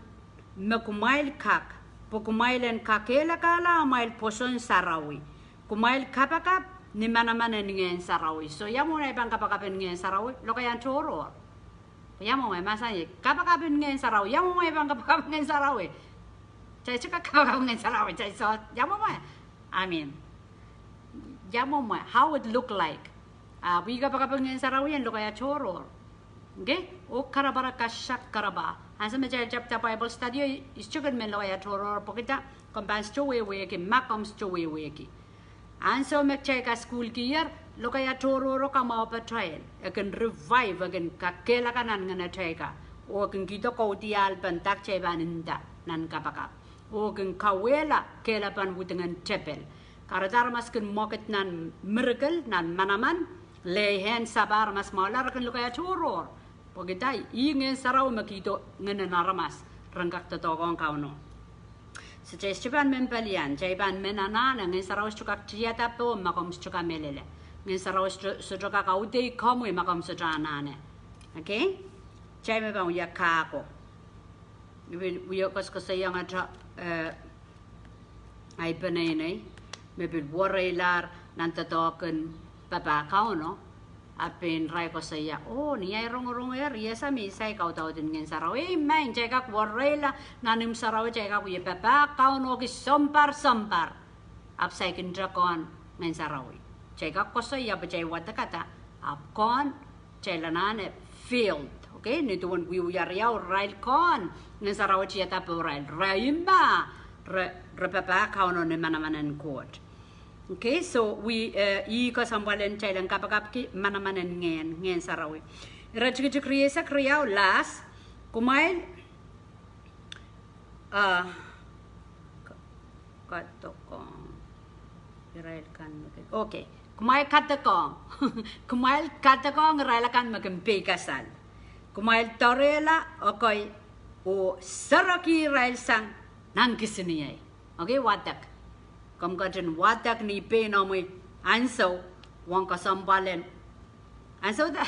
me kumwail kak, pwe kumwail en kakehlakahla amwail pwoson sarawi. Kumwail kapakap ni manaman en Ngehn Sarawi. So ia mwomwen ei pahn kapakap en Ngehn Sarawi? Lokaia tohrohr. Ia mwomwen, mahsanih kapakap en Ngehn Sarawi. Ia mwomwen ei pahn kapakap Ngehn Sarawi? Kitail sohte kak kapakap Ngehn Sarawi, kitail soh, ia mwomwen? I mean, ia mwomwen, how it look like? Ah, pwe I kapakap Ngehn Sarawi en lokaia tohrohr. Okay? Oh, kahrepe, kak kahrepah. Ansou me kitail tapihada Bible study o, I sohte kin men lokaia tohrohr pwehki dah? Komw pahn sohte wehwehki, ma komw sohte wehwehki. Ansou me kitail kasukuhlkier, lokaia tohrohr o kamwahu patail. E kin revive, e kin kakehlaka nan ngenatail ka. Oh e kin kihdo kaudiahlpen dah kitail pahn nda nan kapakap. Oh e kin kauwehla kehlapen widingen tepel. Kahrehda aramas kin mwekid nan miracle, nan manaman, lay hands upon aramas mwahula, re kin lokaia tohrohr. Pwehki dah? Ih Ngehn Sarawi me kihdo ngehnen aramas, ren kak doadoahk ong Kauno. So kitail sohte pahn men pelian, kitail pahn men anahne, Ngehn Sarawi sohte kak tiada pohmw ma komw sohte kamehlele. Ngehn Sarawi sohte, sohte kak audehki komwi ma komw sohte anahne. Okay? Kitail me pahn wia kahko. I pil wia koasokoasoiong ata, eh, ahi peneinei me pil wereilahr nan doadoahk en papah Kauno. A pein irail koasoia, oh, ni ahi rongorong, eh, I ese me I saik audaudin Ngehn Sarawi. Ei, maing, kitail kak wereila nan imw sarawi, kitail kak wia papah Kauno ki sounpar sounpar, ahpw saikinte kehn Ngehn Sarawi. Kitail kak koasoia pwe kitail wadekada, ahpw kehn, kitail anahne filled. Okay, ni duwen wiewia riau irail kehn, Ngehn Sarawi tiada pohrail, re imah, re, re papah Kauno ni manaman en Koht. Okay, so wi, eh, ih kesempwal en kitail en kapakapki manaman en Ngehn, Ngehn Sarawi. Iretikitik rieisek riau, last, kumwail, ah, ka-, kadokohng irail kan me ke-, okay. Kumwail kadokohng. Kumwail kadokohng irail akan me kin peikasal. Kumwail doarehla, okay, oh sereki irail sang nan kisiniei. Okay, wadek. Komw ketin wadek ni pein omwi ansou, ong kesempwal en ansou da.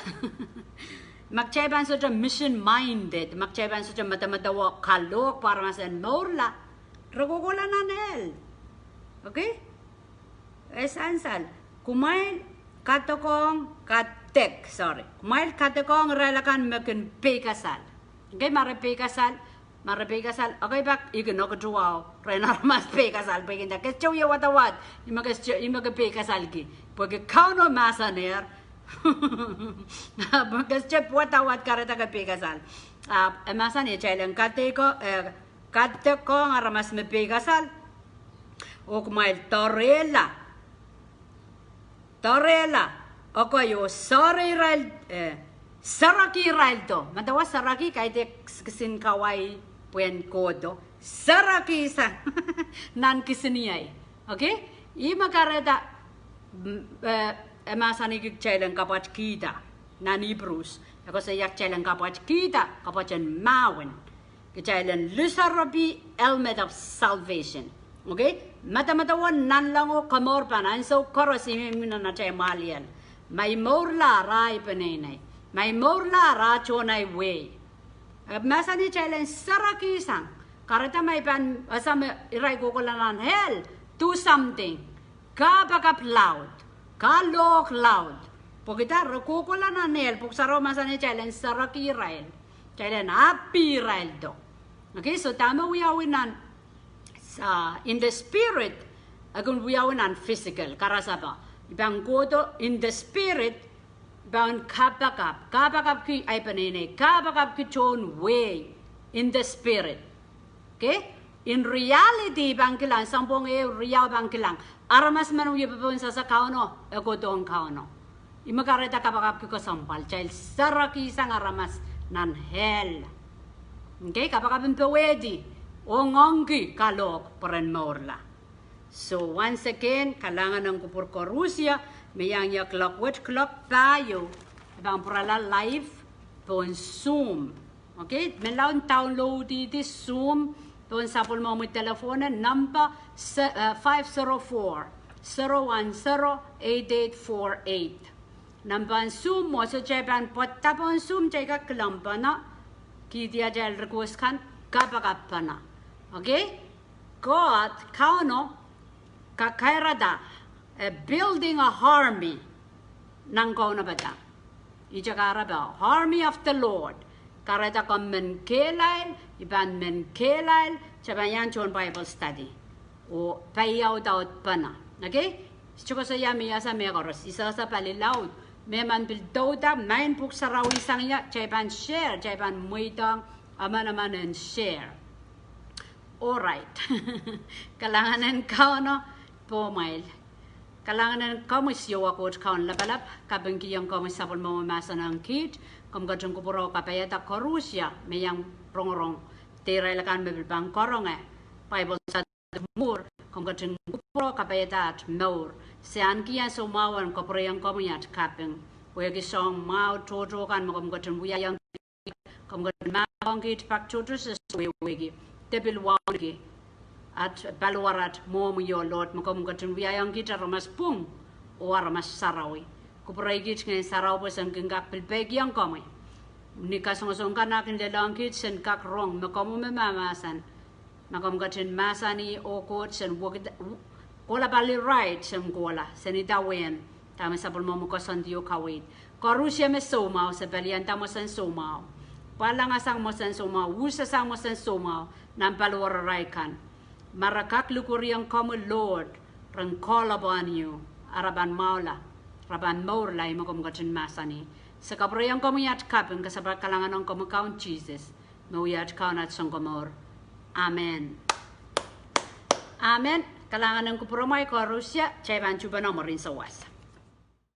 Ma kitail pahn sohte mission minded, ma kitail pahn sohte medemedewe kalohk pwe aramas en mourla, re kohkohla nan hell. Okay? E sansal. Kumwail kadokohng, kadek, sorry. Kumwail kadokohng irail akan me kin peikasal. Okay, ma re peikasal, ma re peikasal, okay, pak I kin oketuwau rehn aramas peikasal, pwe I kin nda ke sohte wie wadawad, ih me ke sohte, ih me ke peikasalki. Pwehki Kauno mahsanehr, pwe ke sohte wadawad kahrehda ke peikasal. Ah, e mahsanih kitail en kadeko, eh, kadokohng aramas me peikasal. Oh kumwail doarehla, doarehla, okay, oh sere irail, eh, sereki irail do. Medewe sereki, kaidehk kisin Kauai pwehn kohdo. Sereki sang nan kisiniei. Okay? Ih me kahrehda, mm, eh, e mahsanihki kitail en kapwatkihda nan Hebrews. E koasoia kitail en kapwatkihda, kapwat en mahwen. Kitail en lisoaropi helmet of salvation. Okay? Medemedewe nanlengo komour pahn ansou koaros imwimwin nan atail mwahliel. Ma I mourla, re ei peneinei. Ma I mourla, re tohn ei wehi. E mahsanih kitail en sereki sang. Kahrehda ma I pahn ese me irail kohkohla nan hell, do something. Kapakap laud. Kalohk laud. Pwehki dah? Re kohkohla nan hell. Pwuhk Sarawi mahsanih kitail en sereki irail. Kitail en ahpw irail do. Okay, so dahme wiawi nan, ah, in the spirit, e kin wiawi nan physical, karasepe. I pahn kohdo in the spirit, I pahn kapakap, kapakapki ei peneinei, kapakapki tohn wehi, in the spirit. Okay? In reality, I pahn kilang, sounpwong ehu riau pahn kilang. Aramas men wie popohn sehse Kauno, e kohdohng Kauno. Ih me kahrehda kapakapki kesempwal, kitail sereki sang aramas nan hell. Okay, kapakap en powehdi, oh ngoangki kalohk pwe ren mourla. So once again, kalahngan en kupwur koarusie, me iang ie kuloak wet, kuloak pahieu, e pahn pwurala live pohn Zoom. Okay, men lao downloadihdi Zoom pohn sapwellimomwi telephone, number se-, eh, five zero four, zero one zero, eight eight four eight. Nempehn Zoom, oh sohte pahn pwarada pohn Zoom, kitail kak kilangpene, kihdi atail request kan, kapakapene. Okay? Koht, Kauno, kak kairada, eh, building a army nan kaunopada. Ihte kahrepe, army of the Lord. Kahrehda komw men kehlail, I pahn men kehlail, kitail pahn iang tohn Bible study. Oh paiaudaudpene. Okay? Sohte koasoia me I ese mehkoaros, I sehse pali laud. Me men pil douda, maing Pwuhk Sarawi sang ie, kitail pahn share, kitail pahn mweidohng emenemen en share. All right. Kalahngan en Kauno pohmwail. Kalahngan en komwi Siohwa Koht Kaun lapalap, kapingkihong komwi sapwellimomwi mahsanihong kiht, komw ketin kupwure oh kapaiada koarusie me iang rongorong, de irail akan me pil pahn karonge Bible study mwuhr, komw ketin kupwure oh kapaiada at mour. Se ahneki ansou mwahu en kapwureiong komwi at kaping, pwehki soahng mwahu tohto kan me komw ketin wiahiong, komw ketin mahkohng kiht pak tohto se wehwehki, de pil wauneki at paliwar at mwohmwi, oh Lord, me komw ketin wiahiong kiht aramas pwung oh aramas sarawi. Kupwurei kiht Ngehn Sarawi pwe sen kin kak pil peikiong komwi ni kasongosong kan ah kin lelohng kiht, sen kak rong me komw me mahmahsen. Ma komw ketin mahsanih, oh Koht, sen wekid-, kohla pali irail, sen kohla, sen idawehn dahme sapwellimomwi koasoandi oh kaweid. Koarusie me soumwahu, se palianda mwohn soumwahu, pwalangahsang mwohn soumwahu, wusasang mwohn soumwahu nan paliwararail kan. Ma re kak likwerihong komwi Lord, ren call upon you, a re pahn mwahula, re pahn mourla, ih me komw ketin mahsanih. Se kapwureiong komwi at kaping, kasapahl kalahngan ong komwi Kaun Sises, me wia at Kaun, at Sounkomour. Amen. Amen. Kalahngan en kupwuromwail koaros, kitail pahn tuhpeno mwurin sawas.